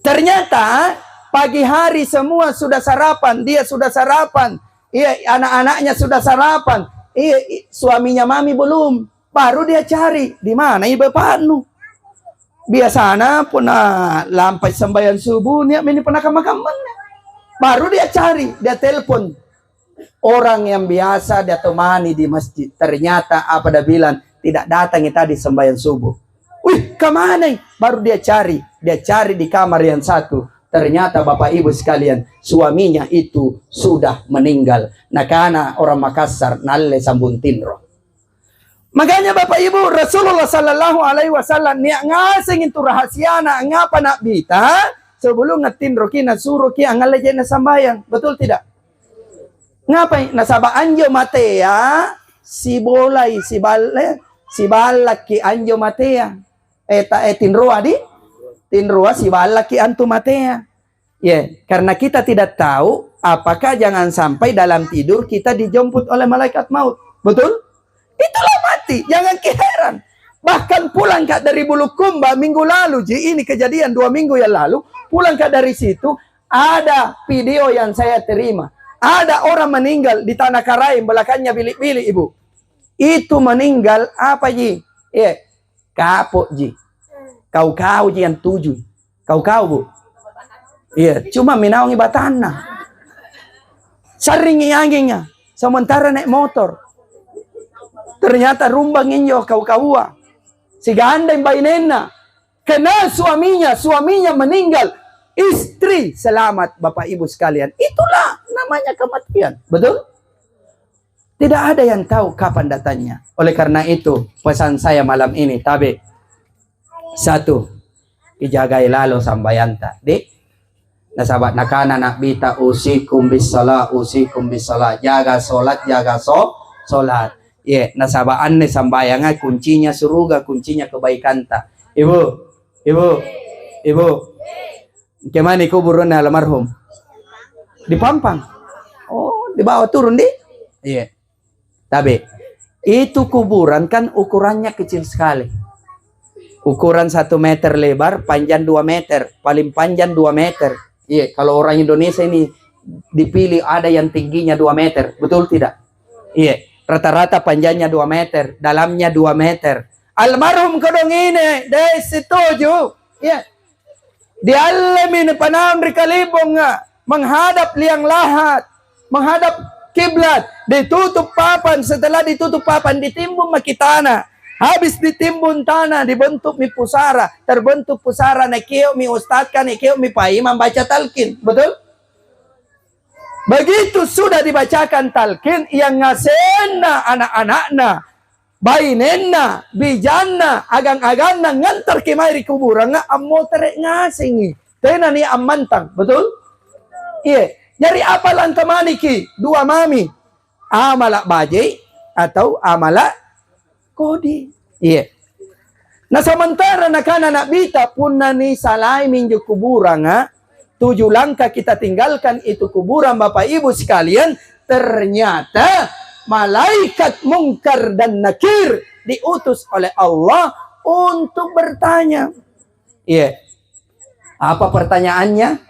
Ternyata pagi hari semua sudah sarapan, dia sudah sarapan. Iya, anak-anaknya sudah sarapan. Iya, i-, suaminya mami belum. Baru dia cari, "Di mana i bapaknu?" Biasana punna lampai sambayang subuh, nia'mi punna kamma-kammanna. Baru dia cari, dia telepon orang yang biasa dia temani di masjid. Ternyata apa dia bilang, "Tidak datangi tadi sambayang subuh." "Wih, kamanai?" Baru dia cari, dia cari di kamar yang satu. Ternyata Bapak Ibu sekalian, suaminya itu sudah meninggal. Nakana orang Makassar, "Nalle sambung tinro." Makanya Bapak Ibu, Rasulullah Sallallahu Alaihi Wasallam nia' ngaseng itu rahasiana angngapa Na'bita sebelum ngattinroki nasuroki angngalle je'ne' sambayang. Betul tidak? Ngapai? Nasaba' anjo matea sibolai, siballe-, siballakki anjo matea. Eh, ta-, eh, tinroa di? Tinroa siballakki antu matea. Ya, karena kita tidak tahu apakah jangan sampai dalam tidur kita dijemput oleh malaikat maut. Betul? Itulah mati, jangan keheran. Bahkan pulangka dari Bulukumba minggu lalu, ji, ini kejadian dua minggu yang lalu, pulangka dari situ, ada video yang saya terima. Ada orang meninggal di Tanah Karaeng, belakangnya bilik-bilik, Ibu. Itu meninggal apa, ji? Eh, kapok, ji. Kau-kau, ji, yang tuju. Kau-kau, Bu? Iya, cuma minaungi batanna. Sarringi angingnya, sementara naik motor. Ternyata rumbang injo kau-kaua. Sigandeng bainenna. Kena suaminya, suaminya meninggal. Istri selamat, Bapak Ibu sekalian. Itulah namanya kematian. Betul? Tidak ada yang tahu kapan datangnya. Oleh karena itu, pesan saya malam ini, tabe. Satu, ijagai lalo sambayanta, di. Nasaba' nakana Na'bita, "Usikum bis shalah, usikum bis shalah." Jaga sholat, jaga so-, sholat. Ye, nasaba' anne sambayanga kuncinya suruga, kuncinya kebaikanta. Ibu, ibu, ibu. Kemana kuburanna almarhum? Di Pampang. Oh, dibawa turun di? Iya. Tabe. Itu kuburan kan ukurannya kecil sekali. Ukuran satu meter lebar, panjang dua meter, paling panjang dua meter. Iya, kalau orang Indonesia ini dipilih ada yang tingginya dua meter, betul tidak? Iya, rata-rata panjangnya dua meter, dalamnya dua meter. Almarhum kodong ini, deh, setuju. Iya. Diallemi nipanaung ri kalimbonga, menghadap liang lahat, menghadap kiblat, ditutup papan, setelah ditutup papan, ditimbun maki tana. Habis ditimbun tana, dibentukmi pusara, terbentuk pusara, nakeo'mi ustadka, nakeo'mi paimang baca talqin. Betul? Begitu sudah dibacakan talqin, yang ngasenna anak-anakna, bainenna, bijanna, agang-aganna ngantarki mae ri kuburanga, ammotere' ngasengi. Tena nia' ammantang, betul? Iya. Jari apa lantamaniki dua mami? Amala' baji' atau amala' kodi? Iya. Nah, sementara nakana Na'bita, punna nisalaimi injo kuburanga, tujuh langkah kita tinggalkan itu kuburan, Bapak Ibu sekalian, ternyata malaikat Mungkar dan Nakir diutus oleh Allah untuk bertanya. Iya. Apa pertanyaannya?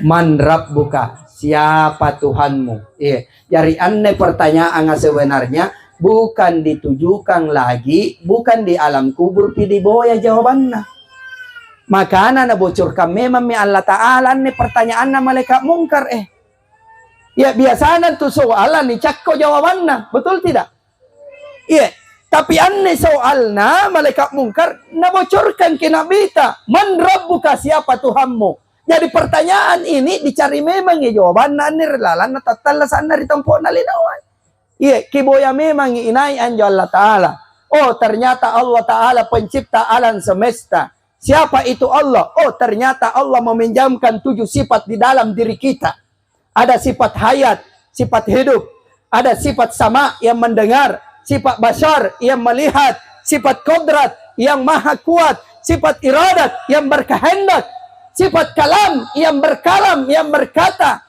"Man rabbuka?" Siapa Tuhanmu? Iya. Jari anne pertanyaan sebenarnya bukan ditujukan lagi, bukan di alam kubur pi diboya jawabanna. Makana nabocorkan memammi Allata'ala anne pertanyaanna malaeka' Mungkar, eh. Ya, biasana tu soala nicakko jawabanna, betul tidak? Iya. Tapi anne soalna malaeka' Mungkar nabocorkan ki Na'bita, "Man rabbuka?" Siapa Tuhanmu? Jadi pertanyaan ini dicari memangi jawabanna anne ri lalanna tattallasa'na ri tompo'na linoa. Iya, kiboya memangi inai anjo Allata'ala. Oh, ternyata Allah Ta'ala pencipta alam semesta. Siapa itu Allah? Oh, ternyata Allah meminjamkan tujuh sifat di dalam diri kita. Ada sifat hayat, sifat hidup. Ada sifat sama yang mendengar, sifat basar yang melihat, sifat kodrat yang maha kuat, sifat iradat yang berkehendak, sifat kalam yang berkalam, yang berkata.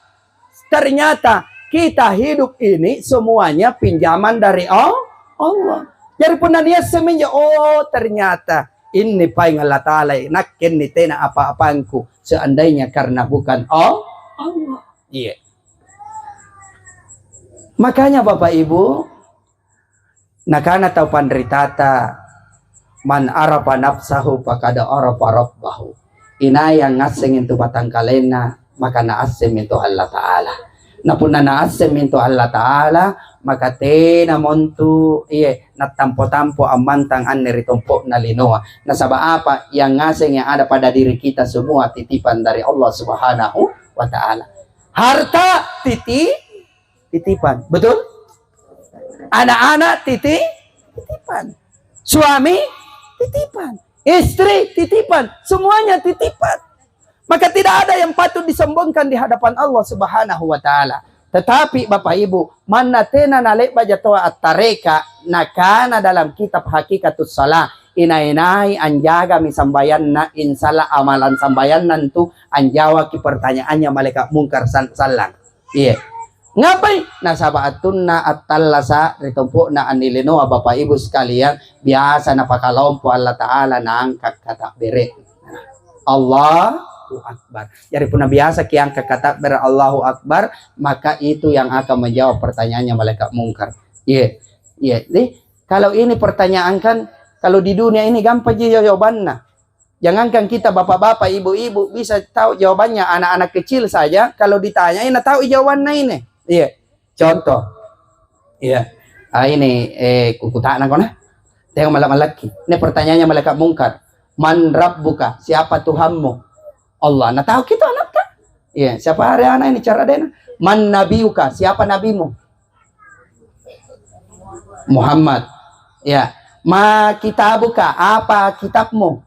Ternyata kita hidup ini semuanya pinjaman dari Al-, Allah. Jari punna niassemmi injo, oh, ternyata inni paeng Allata'ala, nakke inni tena apa-apangku seandainya karena bukan Al-, Allah. Iya. Makanya Bapak Ibu, nakana tau panritata, "Man arafa nafsahu faqad arafa rabbahu." Inai angngasseng intu batangkalenna, maka naassemmi intu Allata'ala. Na punna naassemmi intu Allata'ala, maka tena montu, iye, nattampo-tampo ammantang anne ri tompo'na linoa. Nasaba' apa? Yang ngaseng yang ada pada diri kita semua titipan dari Allah Subhanahu wa Ta'ala. Harta titi-, titipan. Betul? Anak-anak titi-, titipan. Suami titipan. Istri titipan. Semuanya titipan. Maka tidak ada yang patut disombongkan di hadapan Allah Subhanahu wa Ta'ala. Tetapi Bapak Ibu, manna tena nale'baja taua attareka, nakana dalam kitab Hakikatus Shalah, inai-nai anjagami sambayanna, insya Allah amalan sambayanna antu anjawaki pertanyaannya malaeka' mungkar san-, sallang. Iya. Ngapai? Nasaba' attunna attallasa' ri tompo'na anne linoa, Bapak Ibu sekalian, biasa napakalompo Allata'ala naangka' kata'bere'. Allahu Akbar. Jadi punna biasa kiangka' kata'bere' Allahu Akbar, maka itu yang akan menjawab pertanyaannya malaeka' mungkar. Iya. Iya. Jadi, kalau ini pertanyaan kan, kalau di dunia ini gampang ji jawabanna. Jangankan kita bapak-bapak, ibu-ibu bisa tahu jawabannya, anak-anak kecil saja kalau ditanyai na tahu jawabanna ini. Iya. Contoh. Iya. Ah, ini, eh, kukuta'nako nah. Tengok malla'-mallakki. Ini pertanyaannya malaikat mungkar. "Man rabbuka?" Siapa Tuhanmu? Allah. Na tahu kita anakta? Iya. Siapa hari anak ini cara dena? "Man nabiyuka?" Siapa nabimu? Muhammad. Ya. "Ma kitabuka?" Apa kitabmu?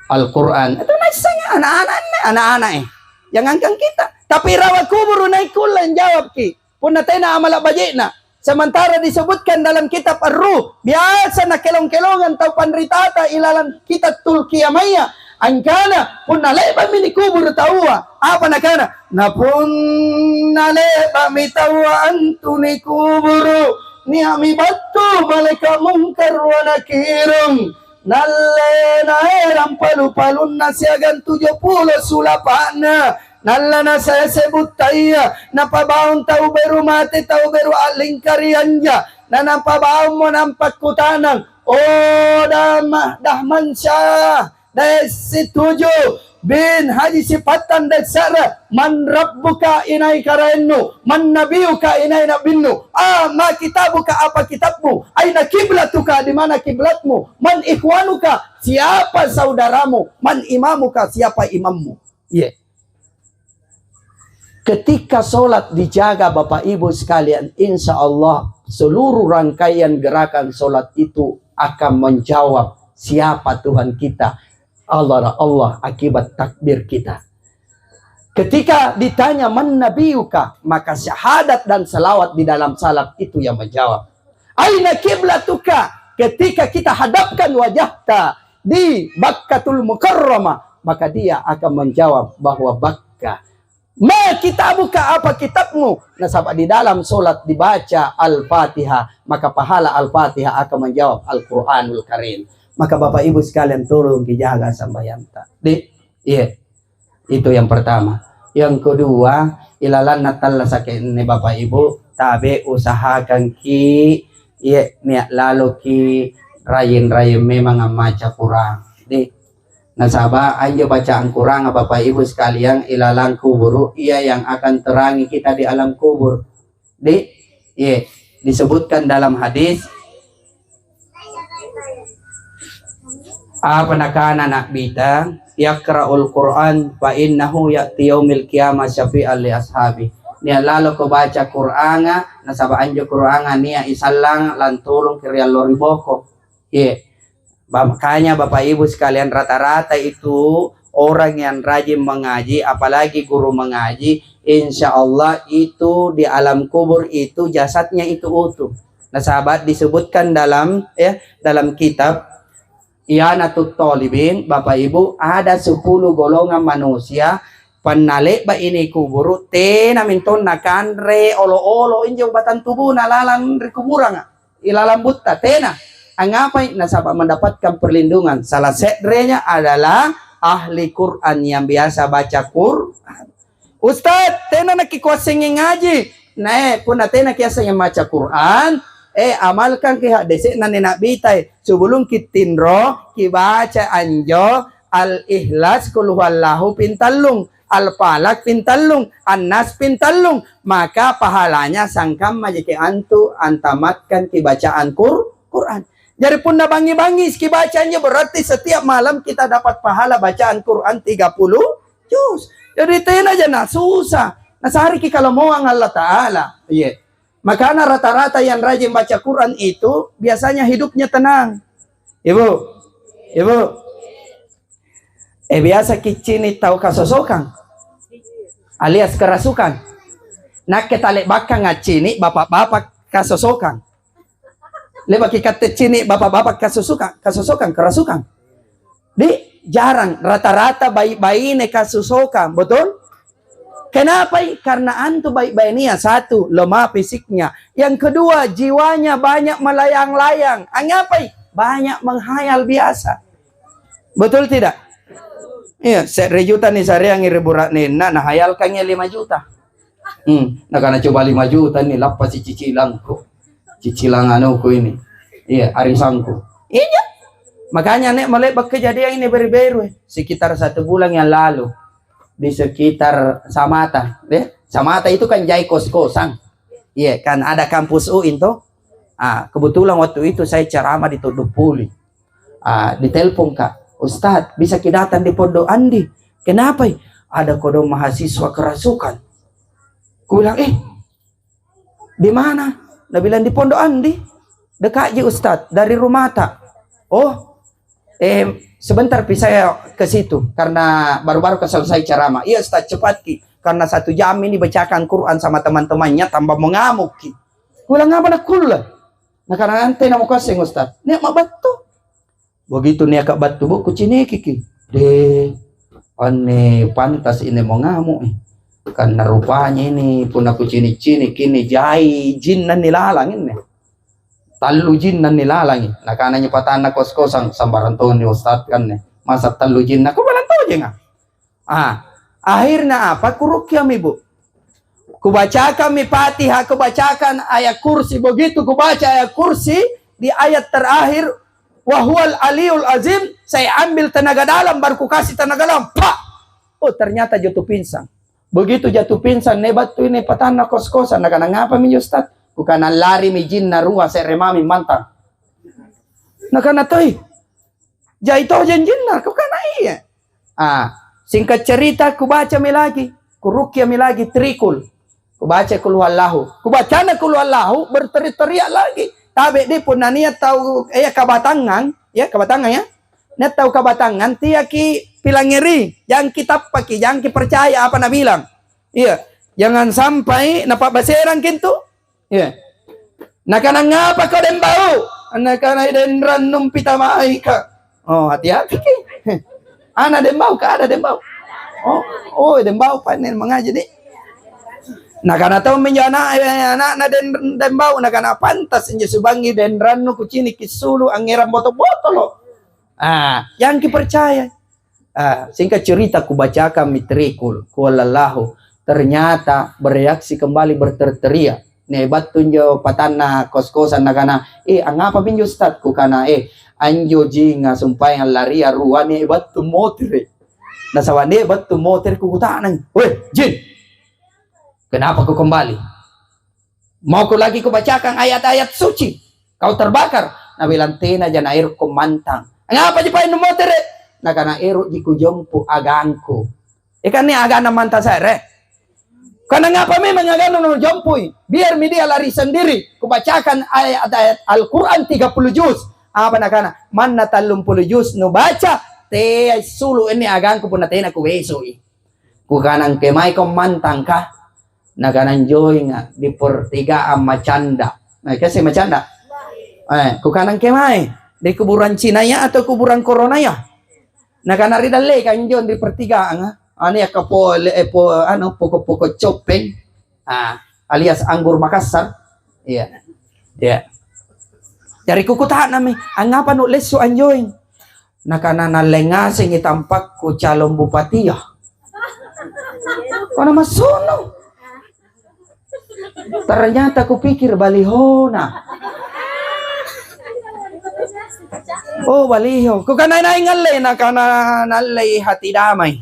Al-Quran. Itu naisseng anak-anak, anak-anak, eh. Jangankan kita. Tapi rawa kuburu naik kulla jawabki. Punna tena amala' baji'na. Sementara disebutkan dalam kitab Ar-Ruh, biasa nakelong-kelongang tau panritata ilalang kitab Tul Qiyamaya. Angkana, punna le'ba'mi nikuburu taua, apa nakana? Na punna le'ba'mi taua antu nikuburu, nia'mi battu malaeka' mungkar wa nakirung. Nalle naerang palu-palunna siagang tuju pulo sulapa'na. Nalla nasese buttaya, napabaung tau beru mate, tau beru a'lingkari anja. Na napabaummo nampakkuta'nang, "O Dama-, Dahmansyah, Daeng Situju bin Haji Sipattang Daeng Se're, man rabbuka, inai karaennu, man nabiyuka, inai nabinnu, a ma kitabuka, apa kitabmu, aina kiblatuka, di mana kiblatmu, man ikhwanuka, siapa saudaramu, man imamuka, siapa imammu?" Iya. Ketika sholat dijaga, Bapak Ibu sekalian, insya Allah seluruh rangkaian gerakan sholat itu akan menjawab siapa Tuhan kita, Allah, Allah akibat takbir kita. Ketika ditanya, "Man nabiyuka?" maka syahadat dan salawat di dalam salat itu yang menjawab. "Aina kiblatuka?" Ketika kita hadapkan wajahta di Bakkatul Mukarramah, maka dia akan menjawab bahwa Bakka. "Ma kitabuka?" Apa kitabmu? Nasaba' di dalam sholat dibaca Al-Fatihah, maka pahala Al-Fatihah akan menjawab Al-Quranul Karim. Maka Bapak Ibu sekalian, tolong dijaga sambayanta. Di, iya. Itu yang pertama. Yang kedua, ilalanna tallasaki inni Bapak Ibu, tabe' usahakangki, iya, nia' laloki rajin-rajin memang ammaca Qur'an. Di, nasaba' anjo bacaan Qur'anga Bapak Ibu sekalian ilalang kuburu, iya yang akan terangi kita di alam kubur. Di, iya, disebutkan dalam hadis, Apa nakana Na'bita, "Yaqra'ul Qur'an fa innahu ya'ti yaumil qiyamah syafi'an li ashabi." Nia' laloko baca Qur'anga, nasaba' anjo Qur'anga nia' isallang lantulungki ri allo ri boko. Ye. Ba-, makanya Bapak Ibu sekalian, rata-rata itu orang yang rajin mengaji, apalagi guru mengaji, insya Allah itu di alam kubur itu jasadnya itu utuh. Nasaba' disebutkan dalam, ya, dalam kitab I'anatut Thalibin, Bapak Ibu, ada sepuluh golongan manusia, punna le'ba' ini kuburu', tena mintong nakanre olo-olo injo batang tubuna lalang ri kuburanga, ilalang butta, tena. Angngapai? Nasaba' mendapatkan perlindungan. Salah se'renya adalah ahli Quran yang biasa baca Quran. "Ustaz, tena nakikuassengi ngaji." Nae, punna tena kiassengi maca Quran, eh, amalkanki haddese'na ni Na'bita, eh. Sebelum kitinro, kibaca anjo Al-Ikhlas, Qul Huwallahu pintallung, Al-Falaq pintallung, An-Nas pintallung, maka pahalanya sangkamma jaki antu antamatkan kibacaan Qur-, Quran. Jari punna bangngi-bangngi kibaca anjo, berarti setiap malam kita dapat pahala bacaan Quran tiga puluh juz. Jadi tenaja nasusa, nasariki kalomoang Allah Ta'ala. Iya. Makana rata-rata yang rajin baca Quran itu biasanya hidupnya tenang. Ibu, ibu, eh, biasa kiccini tau kasosokang alias kerasukan. Nakke tale'bakang accini bapak-bapak kasosokang. Le'baki katte cini bapak-bapak kasosokang, kasosokang, kerasukan. Di, jarang, rata-rata bai-, baine kasosokang, betul? Kenapai? Karena antu bai-bainea, satu, lemah fisiknya. Yang kedua, jiwanya banyak melayang-layang. Angngapai? Banyak menghayal biasa. Betul tidak? Iya, se're juta nisareangi ri bura'nenna, nahayalkangi lima juta. Hmm, nakana, "Coba lima juta ni, lappasi cicilangku. Cicilang anuku ini. Iya, arisangku." Iya. Makanya nek male'ba kejadian ini beru-beru, eh, sekitar satu bulan yang lalu, di sekitar Samata, deh. Samata itu kan jai kos-kosan. Iya, kan ada kampus uin toh. Ah, kebetulan waktu itu saya ceramah di Todong Puli. Ah, ditelepon, Kak, "Ustaz, bisa ki datang di Pondok Andi?" "Kenapai?" "Ada kodong mahasiswa kerasukan." Kubilang, "Eh, di mana?" Nabilang, "Di Pondok Andi. Dekatji, Ustaz, dari rumahta." "Oh, eh, sebentar pi saya ke situ, karena baru-baru ka selesai ceramah." "Iya, Ustaz, cepatki. Karena satu jam ini bacakan Quran sama teman-temannya, tambah mengamukki." Kubilang, "Apa nakkulle?" Nakana, "Tenamo kuasseng, Ustaz." "Nia' ma battu?" Begitu niaka battu, bu, kucinikiki. "Deh, anne pantas ini mengamuk, eh. Karena rupanya ini punna kucini'-ciniki ini jai jinna ni lalang ini. Tallu jinna ni lalangi." Nakananya patanna kos-kosan, "Sambarang toni, Ustaz, kanne. Masa tallu jinna? Kubilang tojenga." Ah, akhirnya apa? Kurukkiami, Bu. Kubacakammi Fatihah, kubacakan ayat kursi. Begitu kubaca ayat kursi, di ayat terakhir, "Wa huwal aliyul azim," saya ambil tenaga dalam, baru kukasih tenaga dalam. Pak! Oh, ternyata jatuh pingsan. Begitu jatuh pingsan, nia' battu ini patanna kos-kosan. Nakana, "Ngapa minjo, Ustaz?" Kukana, "Larimi jinna rua, se're mami mantang." Nakana, "Toi, jai tojeng jinna?" Kukana, "Iya." Ah, singkat cerita, kubacami lagi. Kurukkiami lagi, trikul. Kubaca Qul Huwallahu. Kubacana Qul Huwallahu, berteriak-teriak lagi. Tabe' di punna nia' tau, eh, kabatangang, ya, kabatangang, ya. Nia' tau kabatangang, tiaki pilangngeri, jangki tappaki, jangki percaya apa nabilang. Iya, jangan sampai napa'baserangki antu. Iya. Nakana, "Ngapa kau dembau?" Nakana, "Denrannumpi tamaika." Oh, hati-hati ki. Ana dembau ka, ada dembau. Oh, oh, dembau pa nen mangaji di. Nakana tau minjo ana', eh, ana'na den-, dembau, nakana, "Pantas injo subangi denrannu kuciniki sulu angngerang boto-botolo." Ah, jangki percaya. Ah, singkat cerita, kubacakammi trikul, kuallallahu. Ternyata bereaksi kembali, berteriak-teriak. Nia' battu injo patanna kos-kosan nakana, "Eh, angngapa minjo, Ustaz?" Kukana, "Eh, anjo jinga sumpaeng laria rua nia' battu motere'." Nasaba' nia' battu motere', kukuta'nang, "Weh, jin! Kenapa kau kembali? Mau kau lagi kubacakan ayat-ayat suci? Kau terbakar." Nabilang, "Tenaja naerokko mantang. "Angngapaji paeng numotere'?" Nakana, "Ero'ji kujompo agangku." E, kan nia' aganna mantang se're. Kana ngapa memang aganna nujompoi? Biarmi dia lari sendiri. Kubacakan ayat-ayat Al-Quran tiga puluh juz. Apa nakana? "Manna tallumpulo juz nubaca, teai sulu' inni agangku punna tena kubesoi." Kukana, "Engke maeko mantangka?" Nakana, "Njoinga di pertigaan macanda." Nah, kasi macanda? Eh, kukana, "Engke mae? Di kuburan Cinaya atau kuburan Koronaya?" Nakana, "Ri dallekang injo di pertigaanga. Anu, iya, kapo-, le-, eh, po-, anu, poko'-poko' coppeng, ah, alias anggur Makassar." Iya. Iya. Jari kukuta'nammi, "Angngapa nu'lessu anjoeng?" Nakana, "Nalleng ngasengi tampakku calon bupatia." Kona massono. Ternyata kupikir balihona. Oh, baliho. Kukana, "Inai ngalle?" Nakana, "Nallei hati damai."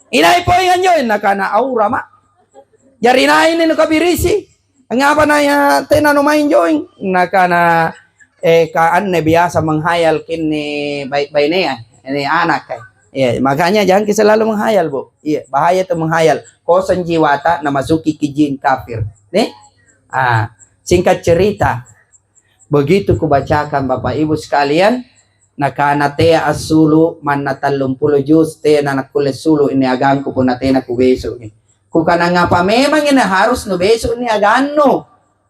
"Inai poeng anjoeng?" Nakana, "Aura, Ma'." "Jari inai inni nukabirisi? Angngapa naya tena numaeng joeng?" Nakana, "Eh, ka anne biasa menghayal kinni bai-, bainea, ini anak, eh." Iya, makanya jangan ki selalu menghayal, Bu. Iya, bahaya itu menghayal. Kosong jiwata, namasuki ki jin kafir. Nih? Ah, singkat cerita, begitu kubacakan, Bapak Ibu sekalian, nakana, "Tea assulu', manna tallumpulo juz, tena nakkulle assulu' inni agangku punna tena kubeso'i." Kukana, "Ngapa memang ini harus nubeso'ni agannu?"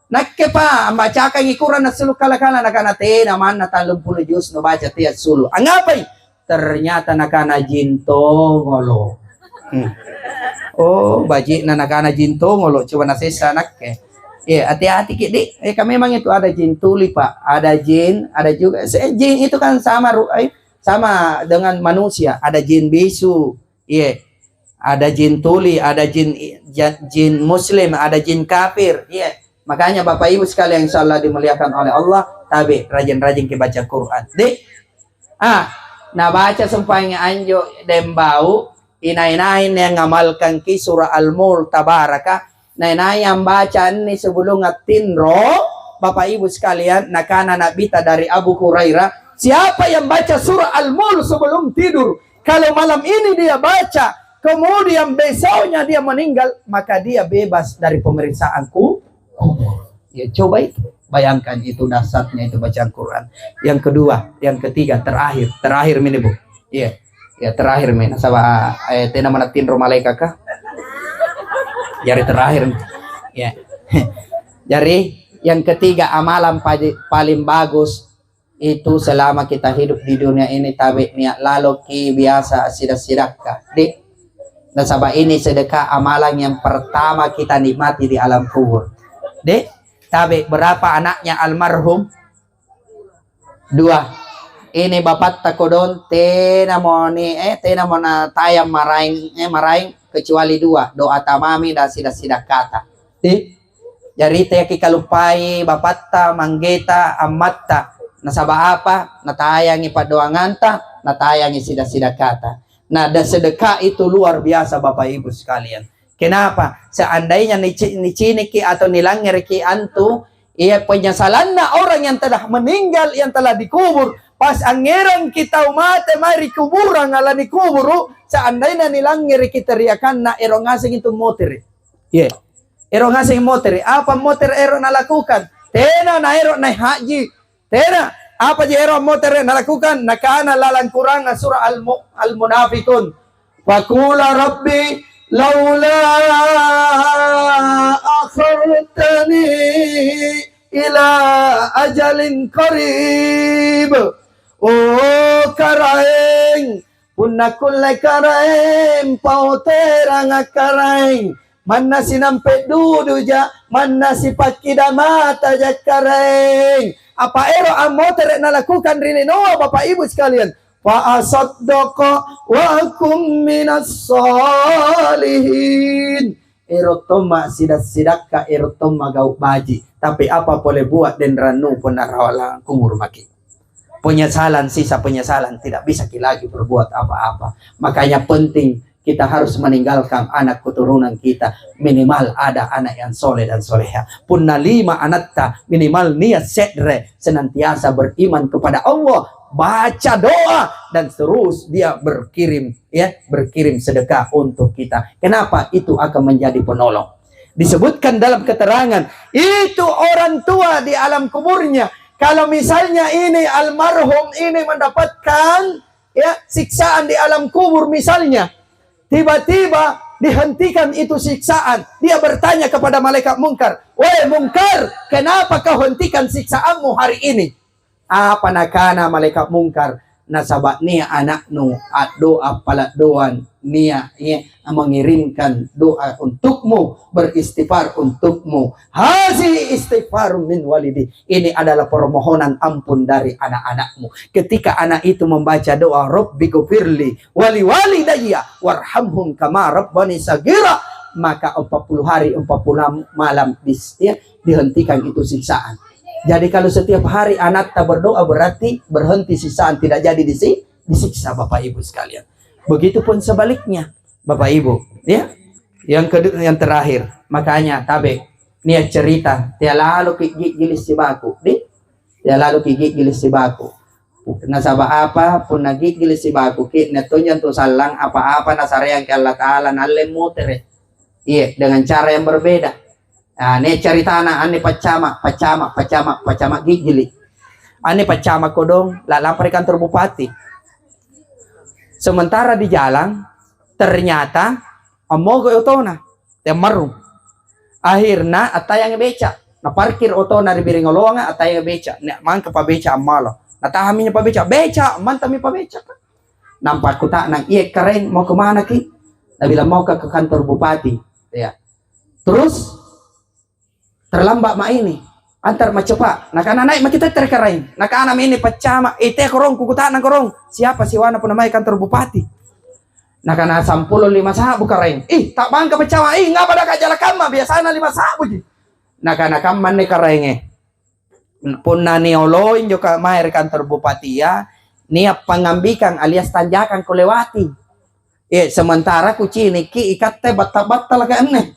"Nakke, Pa, ambacakangi Kurang assulu' kala-kala." Nakana, "Tena, manna tallumpulo juz nubaca tea assulu'." "Angngapai?" Ternyata nakana jin tongolo'. Hmm. Oh, baji'na nakana jin tongolo', coba nasessa nakke. Iya, hati-hati ki, Dik. Eh, ka memang itu ada jin tuli, Pak. Ada jin, ada juga. Se-, jin itu kan sama ru-, eh, sama dengan manusia. Ada jin bisu. Iya. Ada jin tuli, ada jin, ja-, jin muslim, ada jin kafir. Iya. Makanya Bapak Ibu sekalian, insya Allah dimuliakan oleh Allah, tabe' rajin-rajin ki baca Quran. Dik, ah, nabaca sumpaenga anjo dembau, inai-nai yang ngamalkan ki surah Al-Mulk Tabaraka, nai-nai yang baca anni sebelum attinro, Bapak Ibu sekalian, nakana Nabita dari Abu Hurairah, "Siapa yang baca surah Al-Mulk sebelum tidur, kalau malam ini dia baca, kemudian besoknya dia meninggal, maka dia bebas dari pemeriksaan ku-, kubur." Ya, coba itu. Bayangkan itu dahsyatnya itu bacaan Quran. Yang kedua, yang ketiga, terakhir. Terakhir mi ini, Bu. Iya. Ya, terakhir mi. Nasaba, eh, tena mana tinro malaikaka. Jari terakhir. Ya. Jari yang ketiga, amalan pa-, paling bagus itu selama kita hidup di dunia ini, tabe' nia' laloki biasa sida-sidakka, Dik. Nasaba' ini sedekah amalan yang pertama kita nikmati di alam kubur. Dik, tabe' berapa anaknya almarhum? Dua. Ini bapatta kodong, tenamo ni, eh, tenamo natayang maraeng, eh, maraeng, kecuali dua, doa tamami dan sida-sidakata. Dik. Jari teaki kaluppai bapatta, manggeta, ammatta. Nasaba' apa? Natayangi paddoanganta, natayangi sida-sidakata. Nah, dan sedekah itu luar biasa, Bapak Ibu sekalian. Kenapa? Seandainya nici-, niciniki atau nilangngereki antu, iya, penyesalanna orang yang telah meninggal, yang telah dikubur, pas angngerangki tau mate mae ri kuburanga lanikuburu', seandainya nilangngereki teriakanna, ero' ngaseng itu motere'. Iya. Ero' ngaseng motere'. Apa motere' ero' nalakukan? Tena naero' nai' haji. Tena. Apaji ero' motere' nalakukan? Nakana lalang Kuranga surah Al-Mu-, Al-Munafiqun. Faqula Rabbi laula akhartani ila ajalin qarib. Oh, Karaeng, punna kulle Karaeng, pauteranga Karaeng, manna sinampe' duduja, manna sipakkida mataja Karaeng. Apa ero' ammotere' nalakukan ri linoa, Bapak Ibu sekalian? Fa asaddaqa wa akum minas salihin. Ero' tomma' sida-sidakka, ero' tomma' gau' baji'. Tapi apa pole bua' denrannu punna rawa' lalang kuburu' maki'? Penyesalan sisa penyesalan, tidak bisa ki lagi berbuat apa-apa. Makanya penting kita harus meninggalkan anak keturunan kita, minimal ada anak yang soleh dan soleha. Punna lima anatta, minimal nia' se're senantiasa beriman kepada Allah, baca doa, dan terus dia berkirim, ya, berkirim sedekah untuk kita. Kenapa? Itu akan menjadi penolong. Disebutkan dalam keterangan, itu orang tua di alam kuburnya, kalau misalnya ini almarhum ini mendapatkan, ya, siksaan di alam kubur misalnya, tiba-tiba dihentikan itu siksaan. Dia bertanya kepada malaikat Mungkar, "Woi Mungkar, kenapa kau hentikan siksaanmu hari ini?" Apa nakana malaikat Mungkar? "Nasaba' nia' ana'nu a'doa pala' doang, nia', iya, mengirimkan doa untukmu, beristighfar untukmu. Hazihi istighfarun min walidi. Ini adalah permohonan ampun dari anak-anakmu." Ketika anak itu membaca doa, "Rabbighfirli wali walidayya warhamhum kama rabbani saghira," maka empat puluh hari, empat puluh malam dis-, ya, dihentikan itu siksaan. Jadi kalau setiap hari anakta berdoa, berarti berhenti siksaan, tidak jadi disi-, disiksa, Bapak Ibu sekalian. Begitupun sebaliknya, Bapak Ibu, ya. Yang kedua, yang terakhir, makanya tabe, nia' cerita, tea laloki' gi'gili' sibaku, di? Tea laloki' gi'gili' sibaku. Nasaba' apa? Punna gi'gili' sibakuki', nia' tonja antu sallang apa-apa nasareangki' Allata'ala, naalle mutere'. Iya, dengan cara yang berbeda. Nah, nia' caritana, anne paccama', paccama', paccama', paccama' gi'gili'. Anne paccama' kodong, la-, lampa ri kantor bupati. Sementara di jalan, ternyata ammogoi otona, temmarrung. Akhirna attayangi beca', naparkir otona ri biring oloanga, attayangi beca', nia' mangkapa beca' ammalo. Natahammi anjo pabeca', "Beca', mantami pabeca'." Nampa akkuta'nang, "Iya, Karaeng, mau ke manaki'?" Nabilang, "Mauka ke kantor bupati." Ya. Terus, "Terlambat ma' ini, antar ma' coba." Nakana, "Nai' maki' tette' ri Karaeng." Nakanami ini paccama', "Eh, teako rong, kukuta'nang korong, siapa siwana punna mae kantor bupati?" Nakana, "Sampulo lima sa'bu, Karaeng." "Ih, ta'bangka paccama', ih, ngapa daka' jala kamma, biasana lima sa'buji." Nakana, "Kamma anne, Karaenge. Punna nioloi injo ka-, mae ri kantor bupatia, nia' pangngambikang alias tanjakang kulewati. Eh, sementara kucinikki' ikatte batta-battalaka anne.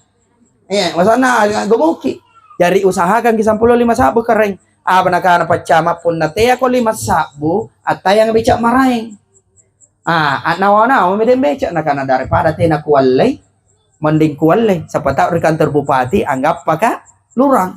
Eh, masanna gomoki'. Jari usahakangki' sampulo lima sa'bu, Karaeng." Apa nakana paccama', "Punna teako lima sa'bu, attayang beca' maraeng." Ah, a'nawa-nawami deng beca', nakana, "Daripada tena kuallei, mending kuallei. Siapa tau ri kantor bupati anggappaka' lurang."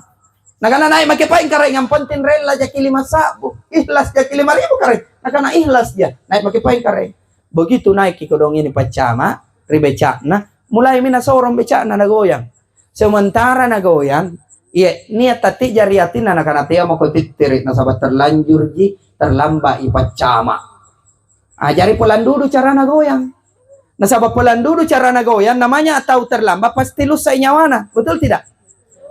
Nakana, "Nai' maki' paeng, Karaeng, yang penting rella jaki' lima sa'bu. Ikhlas jaki' lima ribu, Karaeng." Nakana, "Ikhlasja. Nai' maki' paeng, Karaeng." Begitu naikki' kodong ini paccama' ri beca'na, mulaimi nasorong beca'na nagoyang. Sementara nagoyang, iya, nia' tattija ri atinna, nakana, "Teamako tittiri', nasaba' terlanjurji, terlamba'i paccama'." Ah, jari polang dudu carana goyang. Nasaba' polang dudu carana goyang, namanya tau terlambat pasti lussai nyawana. Betul tidak?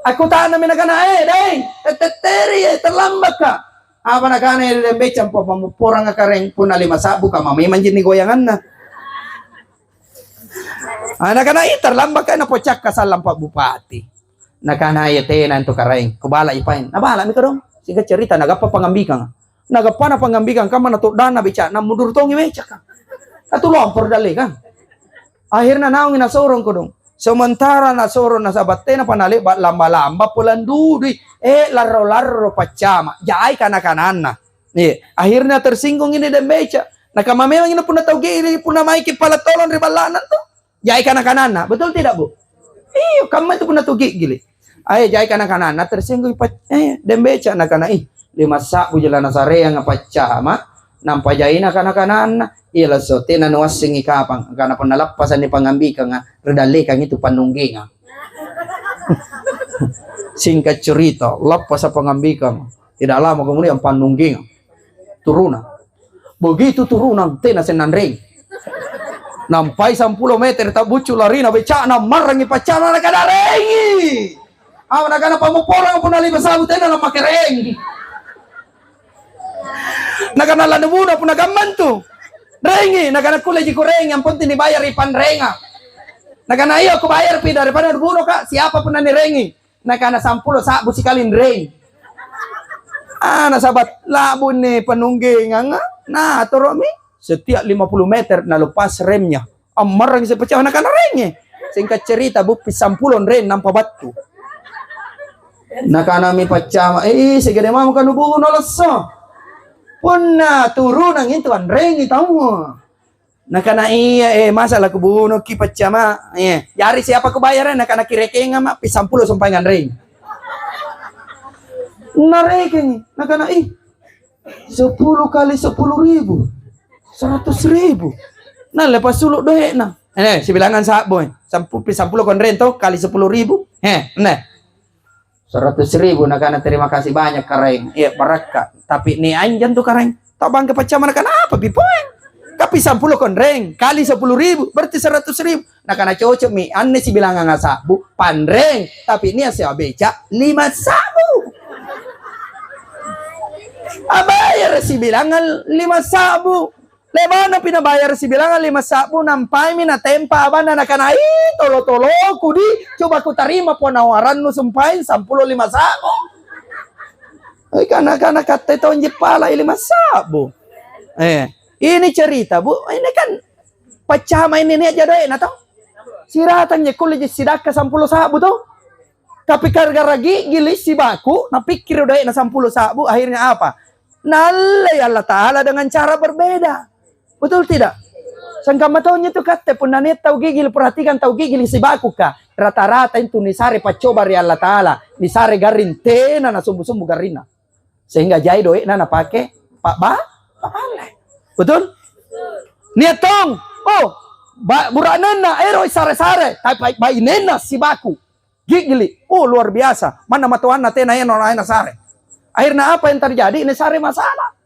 Akkuta'nammi nakana, "Eh, dai, tettetteri, eh, terlambatka'." Apa nakana ri deng beca', "Pammopporanga, Karaeng, punna lima sa'bu kamma memanji nigoyanganna." Ah, nakana, "Ih, terlambatka', napocakka sallang Pak Bupati." Nakana, "Iya, tena antu, Karaeng, kubala'i paeng." Nabala'mi kodong. Singkat cerita, nagappa pangngambikanga. Nagappana pangngambikang kamma nato'danna beca'na, mundur tongi becaka. Atu lompo ri dallekang. Akhirna naungi nasorong kodong. Sementara nasorong nasaba' tenapa nale'ba' lamba-lamba polang dudui. Eh, larro-larro paccama'. Jai kana-kananna. Iya, akhirnya tersinggung ini deng beca'. Nakana memang ini punna tau giri, punna maiki' pala' tolong ri balla'na antu. Jai kana-kananna, betul tidak, Bu? Iyo, kamma itu punna tu giggili'. Ae, jai kana-kananna, tersinggung pac-, eh, deng beca', nakana, "Ih, lima sa'bu jela nasareanga paccama', nampa jaina kana-kananna, iya lasso tena nuassengi kapang, angkana punna lappasani pangngambikanga, ri dallekang itu pannunggengang." Singkat cerita, lappasa pangngambikang, tidak lama kemudian pannunggengang. Turunang. Begitu turunang, tena sennang reng. Nampai sampulo meter, ta'buccu larina beca'na, marrangi paccama', nakana, "Rengi!" Apa nakana, "Pammopporang punna lima sa'bu tena lammake reng." Nakana, "Lanubuno punna kamma antu." "Rengi," nakana, "Kulleji kurengi, yang penting nibayari panrenga." Nakana, "Iyo, kubayarpi daripada nubunoka', siapa punna nirengi?" Nakana, "Sampulo sa'bu sikali nreng." Ah, nasaba' la'bu inni pannunggenganga, natoro'mi setiap lima puluh meter nalepas remnya. Ammarrangi sipaccawa, nakana, "Rengi." Singkat cerita, buppi sampulo nreng nampa battu. Nakanami paccama', "Eh, segede mamo kanubuno lasso." Punna turunang intu anrengi taua. Nakana, "Iya, eh, masa lakubunuki paccama? Eh, jari siapa kubayara?" Nakana, "Kirekenga ma, pi sampulo sumpaeng anreng." Narekengi, nakana, "Ih, sepuluh kali sepuluh ribu, seratus ribu. Nalle passulu' doe'na." Eh, sibilangang sa'bu, eh. Sampu-, pi sampulo konreng to, kali sepuluh ribu. Eh, ne. Seratus ribu, nakana, "Terima kasih banyak, Karaeng. Iya, barakka. Tapi ni anjang tu, Karaeng. Tau bangka paccama." Nakana, "Apa pi poeng? Ka pi sampulo konreng, kali sepuluh ribu, berarti seratus ribu." Nakana, "Cocokmi, anne sibilangang sa'bu, panreng. Tapi nia' siabeca, lima sa'bu." Abayara sibilangang lima sa'bu. Le'ba'na pi nabayara sibilangang lima sa'bu, nampaimi natempa abanna, nakana, "Ih, tolo-toloku di, coba kutarima ponawarannu sumpaeng sampulo lima sa'bu." Eh, kana-kana katte tonji palai lima sa'bu. Eh, ini cerita, Bu, ini kan paccama ini nia' ja doe'na to. Siratang je kulle je sidakka sampulo sa'bu to. Tapi gara-gara gi'gili sibaku, napikkiri doe'na sampulo sa'bu, akhirnya apa? Naallei Allata'ala dengan cara berbeda. Betul tidak? Sangkamma tonji tu katte punna nia' tau gi'gili, perhatikan tau gi'gili sibakuka. Rata-rata intu nisare paccoba ri Allata'ala, nisare garring tena nasumbu-sumbu garrinna. Sehingga jai doe'na napake pa'ba-, pa'balle. Betul? Nia' tong, oh, ba-, bura'nenna ero' sare-sare, tapi bainenna sibaku. Gi'gili. Oh, luar biasa. Manna matoanna tena ero' nasare. Akhirnya apa yang terjadi? Nisare masalah.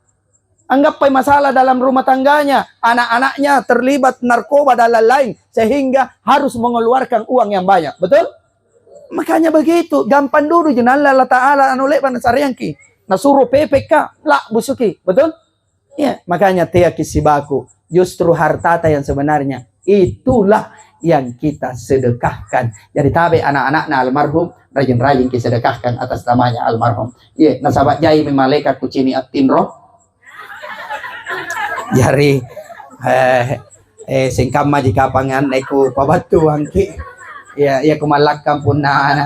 Anggappai masalah dalam rumah tangganya, anak-anaknya terlibat narkoba dan lain-lain, sehingga harus mengeluarkan uang yang banyak. Betul? Makanya begitu, gampang dulu ji naalle Allata'ala anu le'ba' Nasareangki. Nasuro pepekka, la'busuki. Betul? Ya, makanya teaki sibaku. Justru hartata yang sebenarnya, itulah yang kita sedekahkan. Jadi tabe' anak-anakna almarhum, rajin-rajin kisedekahkan atas namanya almarhum. Iya, nasaba' jaimi malaeka' kucini' attinro. Jari, eh, eh, singkammaji kapang anne kupabattuangki. Iya, iya, kumallakkang punna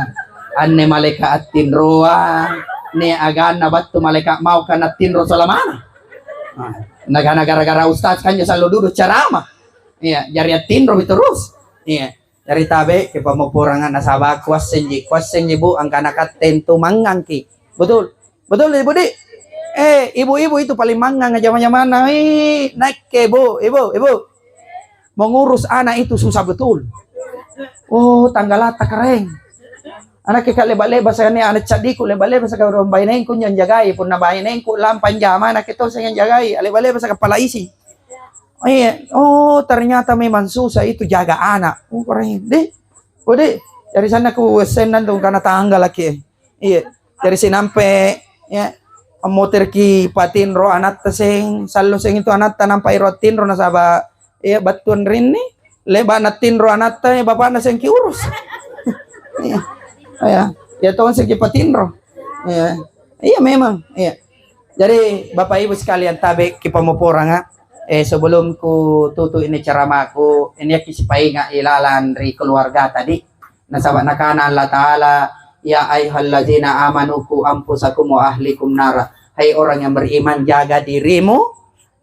anne malaeka' attinroa, nia' aganna battu malaeka' mauka nattinro salamana. Nah, nakana gara-gara ustaz kanjo sallo dudu carama. Iya, jari attinromi terus. Iya. Jari tabe' kipammopporanga nasaba' kuassenji, kuassenji, Bu, angkana katte antu mangngangki. Betul? Betul, Ibu, di? Eh, ibu-ibu itu paling mangngang jama-jamanna. Ih, nakke, Bu, Ibu, Ibu. Mengurus anak itu susah betul. Oh, tanggalatta Karaeng. Anakku ka le'ba'-le'ba' saka nia' ana' caddiku le'ba'-le'ba' saka bainengku anjo anjagai. Punna bainengku lampa anjama, anakku tong seng anjagai. Le'ba'-le'ba' saka palaisi. Iya, oh, ternyata memang susah itu jaga anak. Oh, Karaeng, deh. Oh, deh. Jari sanna' kuassenna antu kana tanggalaki. Iya. Jari sinampe, ya, ammotereki patinro anatta seng, sallo seng itu anatta nampa ero attinro nasaba', ya, battu anrinni, le'ba' nattinro anatta, ya, bapa'na seng kiurus. Iya. Ya. Ya tong seng kipatinro. Iya. Iya memang, iya. Jadi, Bapak Ibu sekalian, tabe' kipammopporanga, eh, sebelum kututu ini ceramaku, ini yaki sipainga' ilalang ri keluarga tadi. Nasaba' Nakana Allata'ala, "Ya ayyuhallazina amanu qu anfusakum wa ahlikum nara." Hai orang yang beriman, jaga dirimu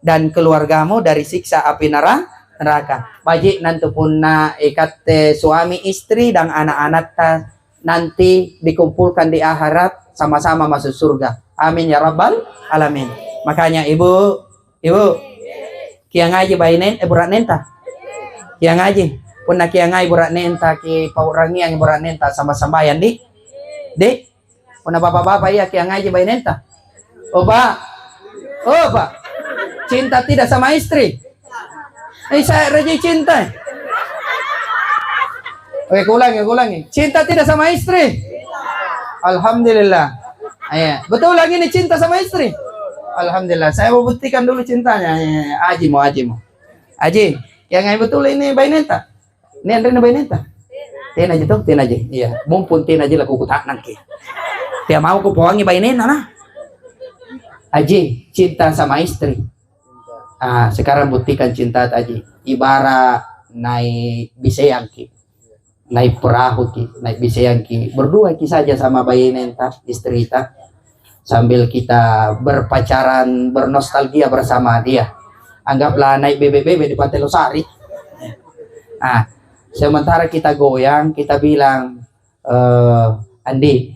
dan keluargamu dari siksa api nera-, neraka. Baji'na antu punna ikatte suami istri dan anak-anakta nanti dikumpulkan di akhirat sama-sama masuk surga. Amin ya rabbal alamin. Makanya ibu, ibu, kiangaji baine-, eh, bura'nenta. Kiangaji. Punna kiangai bura'nenta, kipau'rangiangi bura'nenta, samba-sambayang di. Di. Punna bapa-bapa iya kiangaji bainenta. Oh, Pak. Oh, Pak. Cinta tidak sama istri. Eh, saya reji cinta. Oke, kuulangi, kuulangi. Cinta tidak sama istri? Alhamdulillah. Iya, betul lagi nih cinta sama istri? Alhamdulillah. Saya mau buktikan dulu cintanya. Iya, iya. Aji mo, aji mo. Aji, kiangai betul ini bainenta? Nia' anrinna bainenta? Tenaji to, tenaji. Iya, mumpung tenaji lakukuta'nangki. Tea mau kupoangi bainenna nah. Aji, cinta sama istri. Ah, sekarang buktikan cinta Aji. Ibarat naik biseangki. Naik perahuki, naik biseangki. Berduaki saja sama bainenta, istrita. sambil kita berpacaran, bernostalgia bersama dia. Anggaplah naik bebek-bebek di Pantai Losari. Ah, sementara kita goyang, kita bilang, eh, "Andi,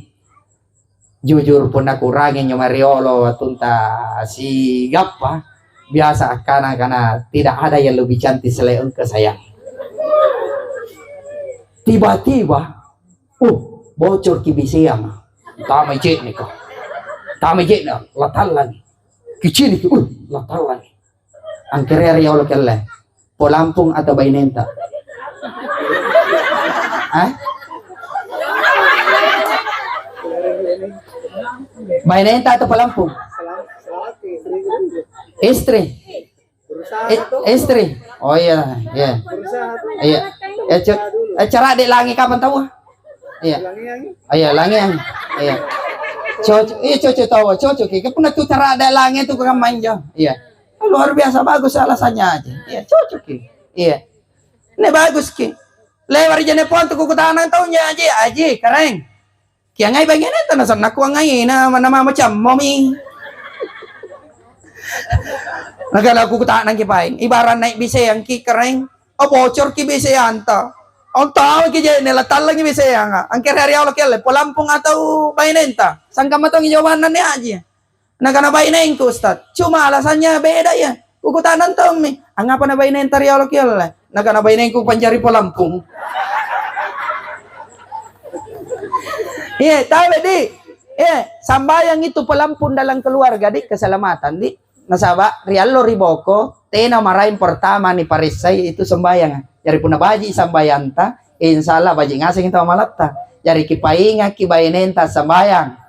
jujur punna kuu'rangi anjo mae riolo wattunta sigappa, biasa akkana, kana tidak ada yang lebih cantik selain engkau sayang." Tiba-tiba, uh, bocorki biseanga. Tamai je'neka. Tamai je'ne, latallangi. Kiciniki, uh, latallangi. Angkerea riolo kelle. Polampung atau bainenta? Hah? Bainenta atau polampung? Istri. I-, istri. Oh iya, iya. Iya. Eh, co-, eh, cara dek langi kapang taua? Iya. Iya, langi yang. Iya. Cocok, iya, cocok taua, cocok ki. Punna tu cara dek langi tu kan main jo. Iya. Luar biasa bagus alasannya aja. Iya, cocok ki. Iya. Ini bagus ki. Lewat ri jene pon tu kukutanang tau nja, Aji, Aji, Karaeng. Kiangai bainenta nasanna kuangaina, mana mama cammomi. Nakana kukutanangki paeng, ibarat naik biseangki, Karaeng. Oh, bocorki biseanta. Oh, tauki je'ne, latallangi biseanga. Angkere hari Allah kelle, polampung atau bainenta? Sangkamma tongi jawabanna anne Aji. Nakana, "Bainengku, Ustaz. Cuma alasannya beda, ya." Kukutanang tommi, "Angngapa na bainenta riolo kiolle?" Nakana, "Bainengku panjari polampung." Iya, tabe, di. Iya, sambayang itu polampung dalam keluarga, di, keselamatan, di. Nasaba, ri allo ri boko, tena maraeng pertama niparessai itu sambayang. Jari punna baji sambayanta, insya Allah baji ngaseng itu amalatta. Jari kipaingaki bainenta sambayang.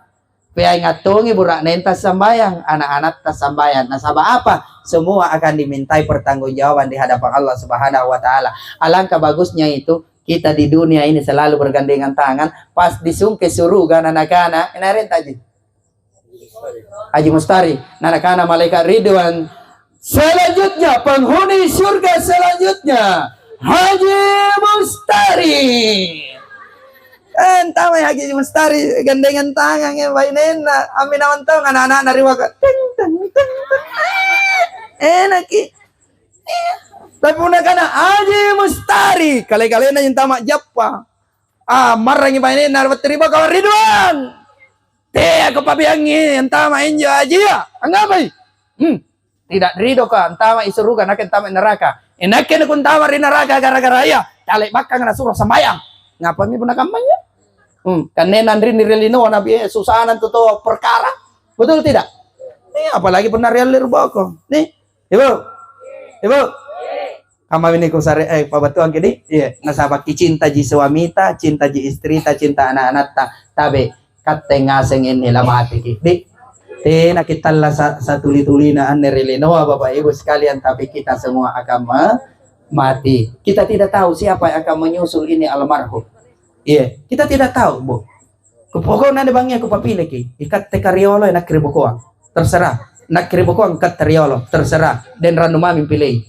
Peainga tongi bura'nenta sambayang, ana'-anatta sambayang. Nasaba apa? Semua akan dimintai pertanggungjawaban di hadapan Allah Subhanahu wa Ta'ala. Alangkah bagusnya itu, kita di dunia ini selalu bergandengan tangan, pas disungke suruga, na nakana, "Inarenta Haji? Haji Mustari." Na nakana malaikat Ridwan, "Selanjutnya, penghuni surga selanjutnya, Haji Mustari." Eh, antamai Haji Mustari, gandengan tangang, eh, bainenna, amminawang taung, ana'-ana'na ri boko. Teng, teng, teng, teng. Eh, enaki. Iya. Tapi punna kana, "Haji Mustari," kale-kalena yang tama jappa. Ah, marrangi bainenna battu ri boko, "Ridwan! Teako pabiangi antama injo Hajia. Angngapai?" Hmm. Tidak ridoka antama i suruga, nakke antama i neraka. Eh, nakke nakuntama ri neraka gara-gara ia, tale'bakkanga nasuro sambayang. Ngapami punna kammanya? Hmm, kanne nanrinni ri linoa Nabi, eh, susana antu to perkara. Betul tidak? Eh, apalagi punna ri alle ri boko. Nih, Ibu. Ibu. Kammami kusare, eh, pabattuangki di? Iya, nasaba kicintaji suamita, cintaji istrita, cinta ana'-anatta. Tabe, katte ngaseng inni lamatiki. Di, tena kitallasa satuli-tulina anne ri linoa, Bapak Ibu sekalian, tapi kita semua akan me-, mati. Kita tidak tahu siapa yang akan menyusul ini almarhum. Iya, kita tidak tahu, Bu. Pokokna anne bangngia kupapileki, ikatte kariolo, nakke ri bokoang. Terserah. Nakke ri bokoang, katte riolo. Terserah. Den rannu mami pilei.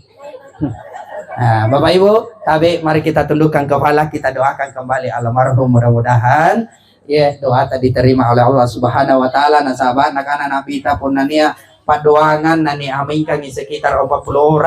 Nah, Bapak Ibu, tabe, mari kita tundukkan kepala, kita doakan kembali almarhum, mudah-mudahan, ya, doata diterima oleh Allah Subhanahu wa Ta'ala. Nasaba nakana Nabita, punna nia paddoangang naniamingkangi sekitar empat puluh orang.